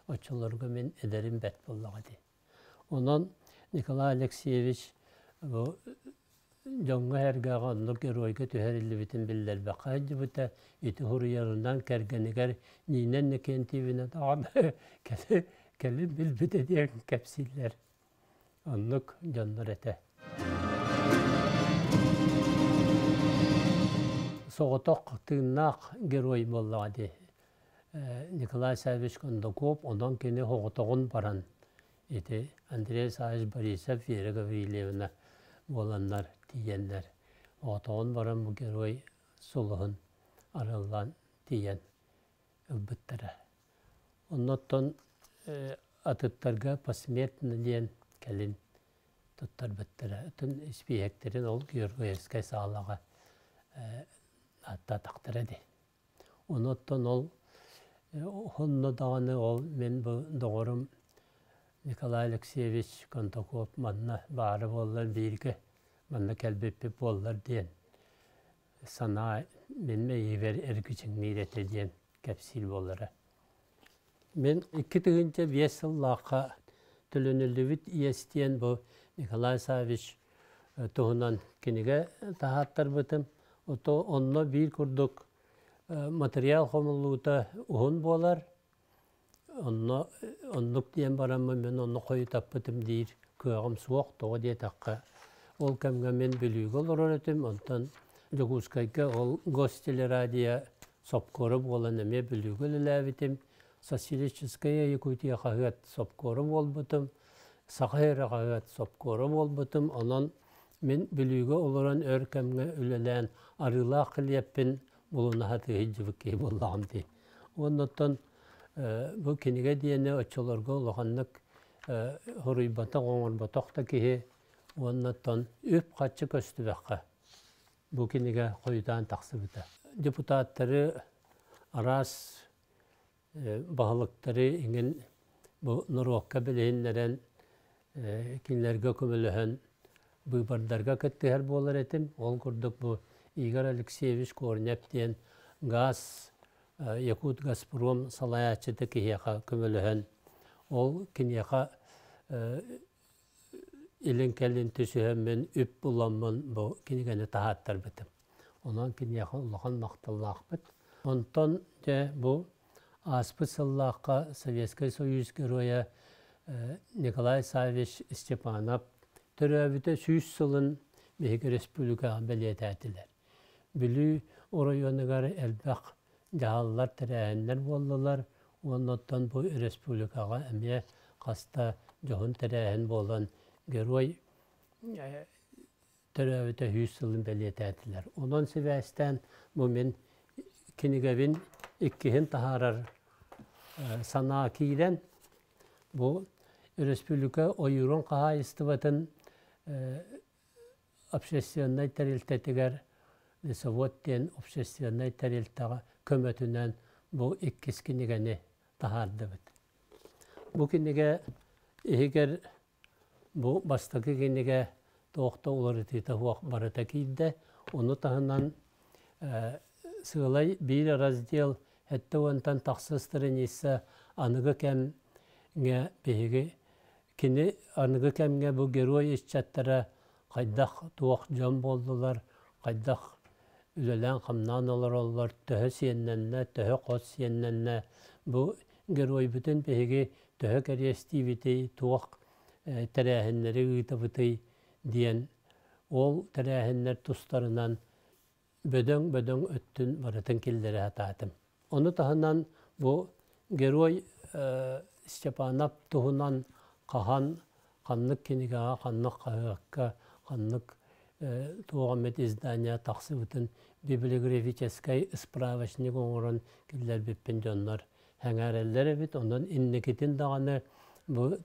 Оччолорго мин эдэрим бэрт буоллаҕа дии. Онон Николай Алексеевич бу дьоҥҥо-сэргэҕэ оннук геройга түһэриллибитин биллэрбэххэ сылдьыбыта, ити суруйарынан кэргэнигэр Нина Иннокентьевна даҕаны кэлин билбитэ диэн кэпсииллэр. Оннук дьоннор этэ. Соҕотох тыыннаах герой буоллаҕа дии. Николай Саввич Кондаков, онон кини соҕотоҕун баран ити Андрей Саввич Борисов, Вера Гаврильевна буоланнар тиийэннэр соҕотоҕун баран бу герой сулуһун арыллан тиийэн ылбыттара. Оннуттан атыттарга посмертно диэн кэлин туттарбыттара. Атын испииһэктэрин ол Георгиевскай саалаҕа ааттаатахтара дии. Онуттан ол онно даҕаны ол мин бу доҕорум Николай Алексеевич Кондаков манна баара буоллар бииргэ манна кэлбиппит буоллар диэн санаа мин мэйиибэр эргичиҥниир этэ диэн кэпсиир буолара. Мин 2005 сыллаахха төлөнүллүбүт иэс диэн бу Николай Саввич туһунан кинигэ таһааттарбытым. Ото онно биир курдук материал хомуллуута уһун буолар. Онно оннук диэн бараммын мин онно хойутаппытым диир кыаҕым суох. Тоҕо диэтэххэ, ол кэмҥэ мин Бүлүүгэ олорор этим, онтон Дьокуускайга ол гостелерадио сопкуора буолан эмиэ Бүлүүгэ үлэлээбитим. Социалистическая Якутия хаһыат сопкуора буолбутум, Саха сирэ хаһыат сопкуора буолбутум. Онон мин Бүлүүгэ олорон өр кэмҥэ үлэлээн арыылаах килиэппин булуна сатыы сылдьыбыт киһи буоллаҕым дии. Уонна бу кинигэ диэни оччолорго улаханнык хоруйбатах, оҥорботох да киһи уонна оттон үп-харчы көстүбэххэ бу кинигэ хойутаан тахсыбыта. Депутаттары араас баһылыктары иҥин Бу норуокка билиһиннэрэн, кинилэргэ көмөлөһөн быыбардарга кыттыһар буолар этим. Ол курдук бу Игорь Алексеевич Корнев диэн газ Якут Газпром салайааччыта киһиэхэ көмөлөһөн, ол киниэхэ илин-кэлин түсүһэммин, үп буламмын бу кинигэни таһааттарбытым. Онон киниэхэ улахан махталлаахпыт. Онтон дьэ бу ааспыт сыллаахха Советскай Союз Геройа Николай Саввич Степанов төрөөбүтэ 100 сылын биһиги республикаҕа бэлиэтээтилэр. Бүлүү оройуонугар элбэх дьаһаллар, тэрээһиннэр буоллулар уонна оттон бу республикаҕа эмиэ хаста дьоһун тэрээһин буолан герой төрөөбүтэ 100 сылын бэлиэтээтилэр. Онон сибээстээн бу мин кинигэбин иккиһин таһаарар санаа киирэн, бу республика ойуурун хаһаайыстыбатын общественнай тэрилтэтигэр лесовод диэн общественнай тэрилтэҕэ көмөтүнэн бу иккис кинигэни таһаардыбыт. Бу кинигэ иһигэр бу бастакы кинигэ туох да уларытыыта суох барыта киирдэ. Ону таһынан сыалай биир раздел 70-тан тахса страница аныгы кэмҥэ биһиги кини аныгы кэмҥэ бу герой ыччаттара хайдах туох дьон буоллулар, хайдах үлэлээн-хамнаан олороллор, төһө сиэннэннэ, төһө хос сиэннэннэ, бу геройбутун биһиги төһө кэриэстиибитий, туох тэрээһиннэри ыытабытый диэн ол тэрээһиннэр тустарынан бөдөҥ-бөдөҥ өттүн барытын киллэрэ сатаатым. Ону таһынан бу герой Степанов туһунан хаһан, ханнык кинигэҕэ, ханнык хаһыакка, ханнык туох эмит издание тахсыбытын библиографическай справочник оҥорон киллэрбиппин дьоннор сэҥээрэллэр эбит. Онон инникитин даҕаны бу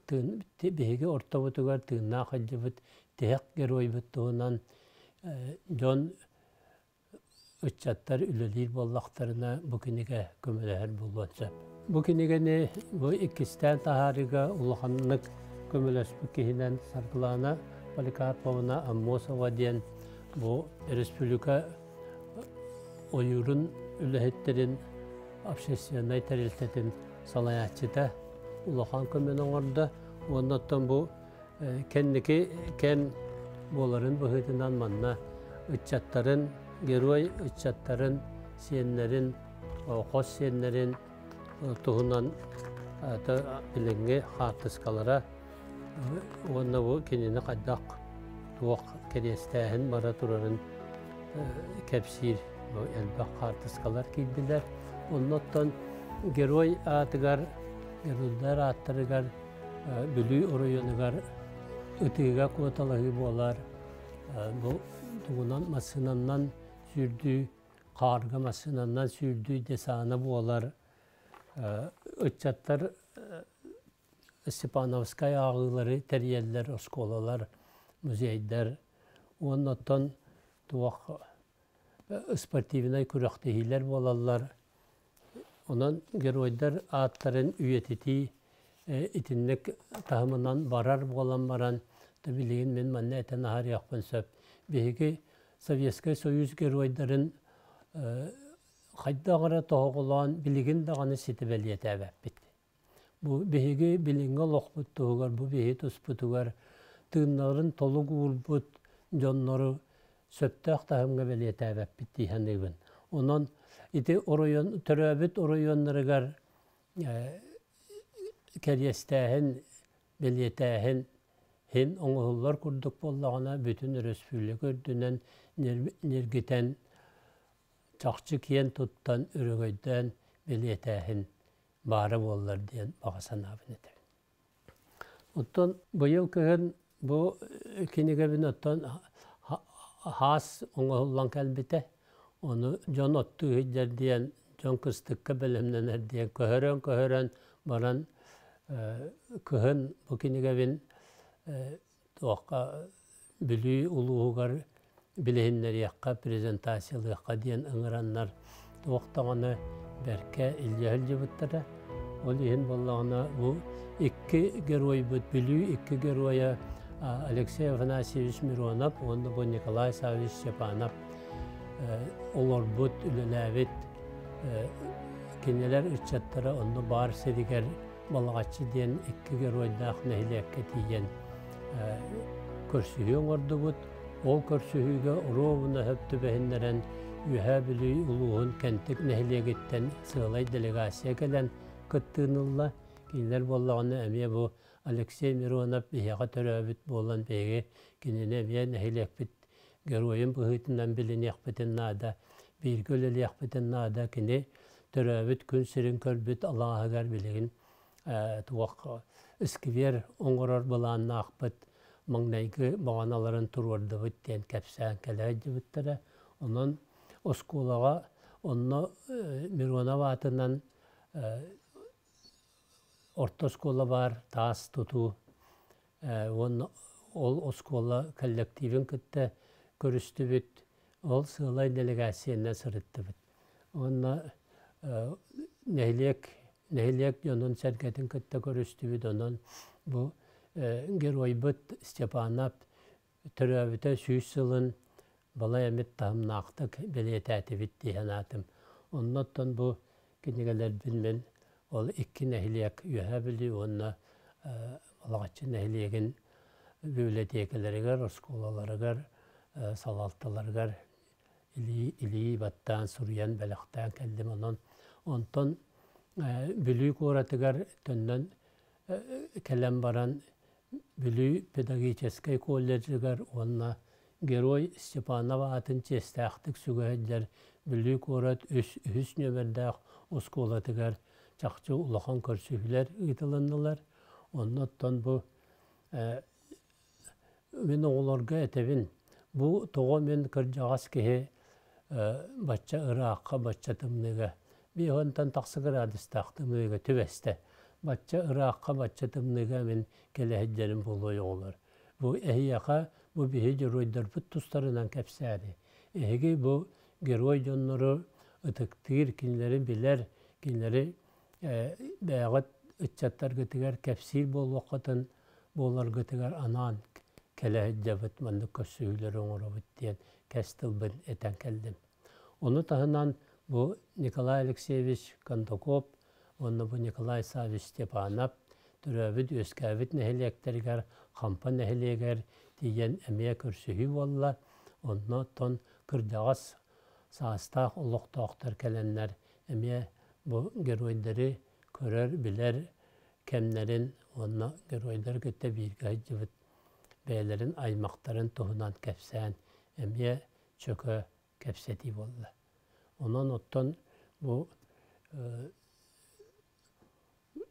биһиги ортобутугар тыыннаах сылдьыбыт тиһэх геройбут туһунан дьон ыччаттар үлэлиир буоллахтарына бу кинигэ көмөлөһөр буолуон сөп. Бу кинигэни бу иккистээн таһаарыыга улаханнык көмөлөспүт киһинэн Саргылана Поликарповна Аммосова диэн бу республика ойуурун үлэһиттэрин общественнай тэрилтэтин салайааччыта улахан көмөнү оҥордо. Уонна оттон бу кэнники кэм буоларын быһыытынан манна ыччаттарын, герой ыччаттарын, сиэннэрин, хос сиэннэрин туһунан билиҥҥи хаартыскалара уонна бу кинини хайдах туох кэриэстээһин бара турарын кэпсиир элбэх хаартыскалар киирдилэр. Оннуттан герой аатыгар, геройдар ааттарыгар Бүлүү оройуонугар ытыыга куоталаһыы буолар. Бу тугунан массыынаннан сүүрдүү, хаарга массыынаннан сүүрдүү десана буолар. Ыччаттар Степановскай ааҕыылары тэрийэллэр, оскуолалар, музейдар. Уонна оттон туох спортивнай күрэхтэһиилэр буолаллар. Онон геройдар ааттарын үйэтитии итинник таһымынан барар буолан баран, билигин мин манна этэн аһарыахпын сөп. Биһиги Советскай Союз геройдарын хайдах эрэ тоһоҕолоон билигин даҕаны ситэ бэлиэтээбэппит. Бу биһиги билиҥҥи олохпут туһугар, бу биһи туспутугар тыыннарын толук уурбут дьоннору сөптөөх таһымҥа бэлиэтээбэппит дии саныыбын. Онон ити оройуон төрөөбүт оройуоннарыгар кэриэстээһин, бэлиэтээһин һин оҥоһуллар курдук буоллаҕына, бүтүн өрөспүүбүлүкэ үрдүнэн ньиргитэн, чахчы киэн туттан, өрөгөйдөөн бэлиэтээһин баара буоллар диэн баҕа санаабын этэбин. Оттон быйыл кыһын бу кинигэбин оттон хаас оҥоһуллан кэлбитэ. Ону дьон оттуу иһиллэр диэн, дьон кыстыкка бэлэмнэнэр диэн көһөрөн-көһөрөн баран кыһын бу кинигэбин туохха Бүлүү улууһугар билиһиннэриэххэ, презентациялыахха диэн ыҥыраннар туох даҕаны бэркэ илдьэ сылдьыбыттара. Ол иһин буоллаҕына бу икки геройбут Бүлүү икки геройа Алексей Афанасьевич Миронов уонна бу Николай Саввич Степанов олорбут, үлэлээбит кинилэр ыччаттара онно баар сиригэр Балаҕаччы диэн икки геройдаах нэһилиэккэ тиийэн көрсүһүү оҥордубут. Ол көрсүһүүгэ оруобуна сөп түбэһиннэрэн Үөһээ Бүлүү улууһун Кэнтик нэһилиэгиттэн сыалай делегация кэлэн кыттыыны ылла. Кинилэр буоллаҕына эмиэ бу Алексей Миронов биһиэхэ төрөөбүт буолан биһиги кинини эмиэ нэһилиэкпит геройун быһыытынан билиниэхпитин наада, бииргэ үлэлиэхпитин наада. Кини төрөөбүт күн сирин көрбүт алааһыгар билигин туох сквер оҥорор былааннаахпыт, маҥнайгы баҕаналарын туруордубут диэн кэпсээн кэлэ сылдьыбыттара. Онон оскуолаҕа онно Миронов аатынан орто оскуола баар, таас тутуу уонна ол оскуола коллективин кытта көрүстүбүт, ол сыалай дэлэгээссийэннэн сырыттыбыт. Уонна нэһилиэк нэһилиэк дьонун сэргэтин кытта көрүстүбүт, онон бу геройбут Степанов төрөөбүтэ 100 сылын балай эмит таһымнаахтык бэлиэтээтибит дии санаатым. Оннуттан бу кинигэлэрбин мин ол икки нэһилиэк Үөһээ Бүлүү уонна Балаҕаччы нэһилиэгин библиотекаларыгар, оскуолаларыгар, салалталарыгар илии, илии баттаан, суруйан, бэлэхтээн кэллим. Онон онтон Бүлүү куоратыгар төннөн кэлэн баран Бүлүү педагогическай колледжыгар уонна Герой Степанов аатын чиэстээхтик сүгэ сылдьар Бүлүү куорат үс үһүс нүөмэрдээх оскуолатыгар чахчы улахан көрсүһүүлэр ыытылыннылар. Онно оттон бу мин оҕолорго этэбин, бу тоҕо мин кырдьаҕас киһи бачча ыраахха, бачча тымныыга, биэһонтон тахса градустаах тымныыга түбэстэ. Бачча ыраахха, бачча тымныыга мин кэлэ сылдьарым буолуой оҕолор. Бу эһиэхэ бу биһи дьоруойдарбыт тустарынан кэпсээри. Эһиги бу герой дьоннору ытыктыыр, кинилэри билэр, кинилэри бэйэҕит ыччаттаргытыгар кэпсиир буолуоххутун буоларгытыгар анаан кэлэ сылдьабыт, маннык көрсүһүүлэри оҥоробут диэн кэс тылбын этэн кэллим. Ону таһынан бу Николай Алексеевич Кондаков уонна бу Николай Саввич Степанов төрөөбүт-үөскээбит нэһилиэктэригэр Хампа нэһилиэгэр тиийэн эмиэ көрсүһүү буолла. Онно оттон кырдьаҕас саастаах олохтоохтор кэлэннэр эмиэ бу геройдары көрөр, билэр кэмнэрин уонна геройдары кытта бииргэ сылдьыбыт бэйэлэрин аймахтарын туһунан кэпсээн эмиэ чөкө кэпсэтии буолла. Онон оттон бу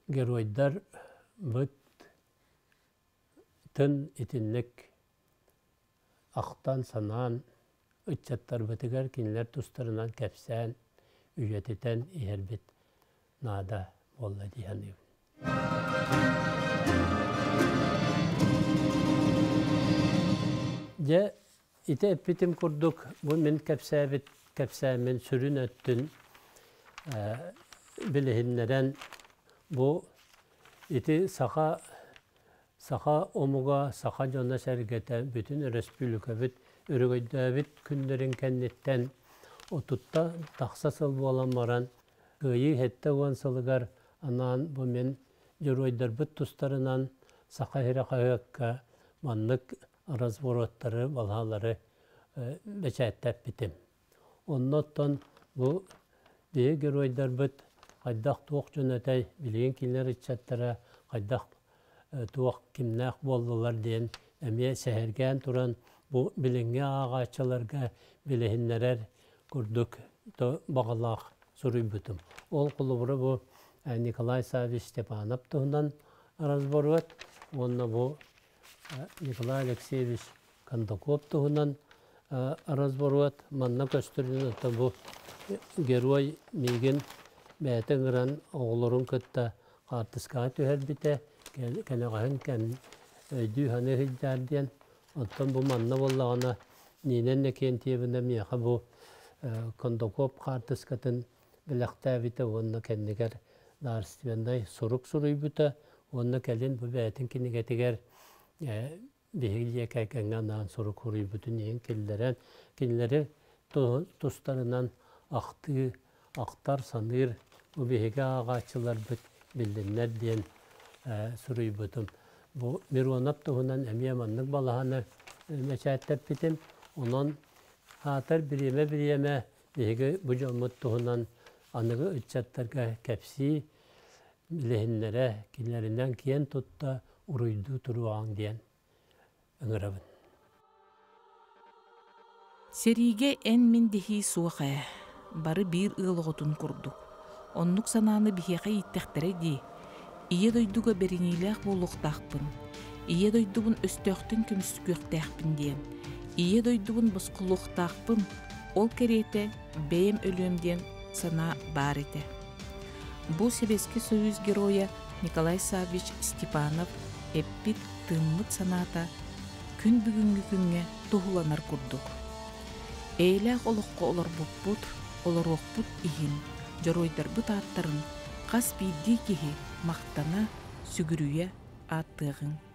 геройдар быт тын итинник ахтан санаан ыччаттарбытыгар кинилэр тустарынан кэпсээн үйэтитэн иһэрбит наада буолла дии саныыбын. Дьэ, ити эппитим курдук, бу мин кэпсээбит кэпсээммин сүрүн өттүн билиһиннэрэн, бу ити саха саха омуга, саха дьоно-сэргэтэ бүтүн өрөспүүбүлүкэбит өрөгөйдөөбүт күннэрин кэнниттэн отутта тахса сыл буолан баран Кыайыы 70 сылыгар анаан бу мин дьоруойдарбыт тустарынан Саха сирэ хаһыакка маннык разбороттары, балаһалары бэчээттэппитим. Онно оттон бу биһиги геройдарбыт хайдах туох дьон этэй, билигин кинилэр ыччаттара хайдах туох кимнээх буоллулар диэн эмиэ сэһэргээн туран бу билиҥҥи ааҕааччыларга билиһиннэрэр курдук баҕалаах суруйбутум. Ол холобура бу Николай Саввич Степанов туһунан разборуот уонна бу Николай Алексеевич Кондаков туһунан разборуот манна көстөрүнэн оттон бу герой миигин бэйэтэ ыҥыран оҕолорун кытта хаартыскаҕа түһэрбитэ кэнэҕэһин кэм өйдүү-саныы сылдьаар диэн. Оттон бу манна буоллаҕына Нина Иннокентьевна миэхэ бу Кондаков хаартыскатын бэлэхтээбитэ уонна кэннигэр дарственнай сурук суруйбута уонна кэлин бу бэйэтин кинигэтигэр биһиги дьиэ кэргэҥҥэ анаан сурук суруйбутун иһин киллэрэн, кинилэри тустарынан ахтыы, ахтар, саныыр бу биһиги ааҕааччыларбыт биллиннэр диэн суруйбутум. Бу Миронов туһунан эмиэ маннык балаһаны бэчээттэппитим. Онон аатар бириэмэ-бириэмэ биһиги бу дьоммут туһунан аныгы ыччаттарга кэпсии, билиһиннэрэ, кинилэринэн киэн тутта уруйдуу туруоҕаҥ диэн ыҥырабын. Сэриигэ эн-мин дэһии суох ээ, бары биир ыал оҕотун курдук. Оннук санааны биһиэхэ ииттэхтэрэ дии. Ийэ дойдуга бэриниилээх буолуохтаахпын, Ийэ дойдубун өстөөхтөн көмүскүөхтээхпин диэн, Ийэ дойдубун босхолуохтаахпын, ол кэриэтэ бэйэм өлүөм диэн санаа баар этэ. Бу Сэбиэскэй Союз Геройа Николай Саввич Степанов эппит, тыыммыт санаата күн бүгүҥҥү күҥҥэ туһуланар курдук. Эйэлээх олоххо олорбуппут, олоруохпут иһин дьоруойдарбыт ааттарын хас биирдии киһи махтана, сүгүрүйэ ааттыаҕыҥ.